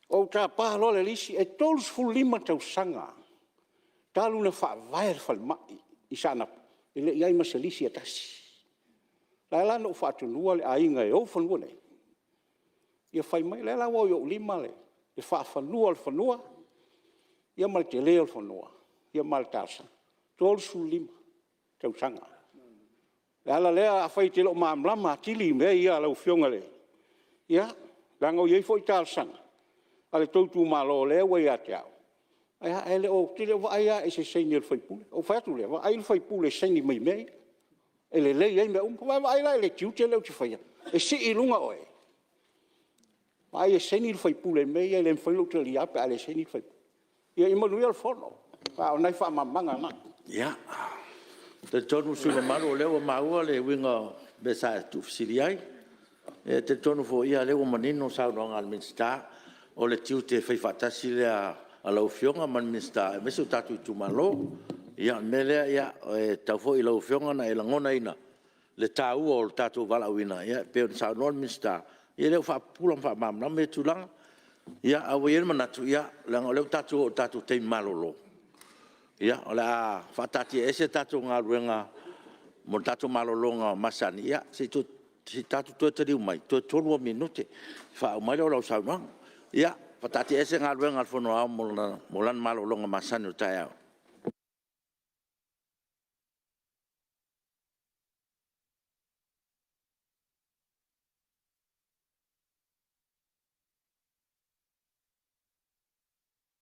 ou tapa loa le lisi. E 35 tausaga talu ona faavae le falemai i Saanapu, e le i i ai ma se lisi e tasi. Na ala ona ou faatonuina le aiga e ou fanua nei, ia fai mai. O lea la ua i ou lima le faafanua o le fanua ma le tele o le fanua ma le talosaga. E 35 tausaga. O le ala lea afai e te le o malamalama atili i mea ia lau Afioga i le… ia, leaga e i ai foi talosaga a le tou itumalo o lea ua ia te au, ae ou te le o vaai lava i se saini a le sui usufono. Ona ou fai atu lea, vaai le sui usufono e saini mai i mea ia e lelei ai mea uma. Vaai la i le tiute lea ou te faia, e sii i luga oe? Vaai e saini le sui usufono i mea ia, e le mafai ona ou talia pe a le saini le sui usufono. Ia manuia le Fono. A o nai faamalamalamaga na. Ia, e talitonu le sui usufono mamalu o lea ua maua le uiga o le mea sa e tuufesili ai. E talitonu foi o lea ua manino le saunoaga a le Minisita, o le tiute faifaatasi lea o lau Afioga ma le Minisita aemaise o tatou itumalo. Ia o le mea lea, e tatau foi i lau Afioga ona e lagonaina le taua o le tatou valaauina e pei ona saunoa le Minisita, ia o lea ua faapupula ma faamalamalama ia tulaga. Ae ua i ai le manatu, leaga o lea ua tatou oo i le tatou taimi malolo, ia, o le a faataatiaese a tatou galuega mo le tatou malologa masani, se i tatou toe taliu mai, toe 3 lava minute ona faauma ai lea o lau saunoaga. Ia, faataatiaese Galuega a le Fono Aoao mo lana malologa masani o le taeao.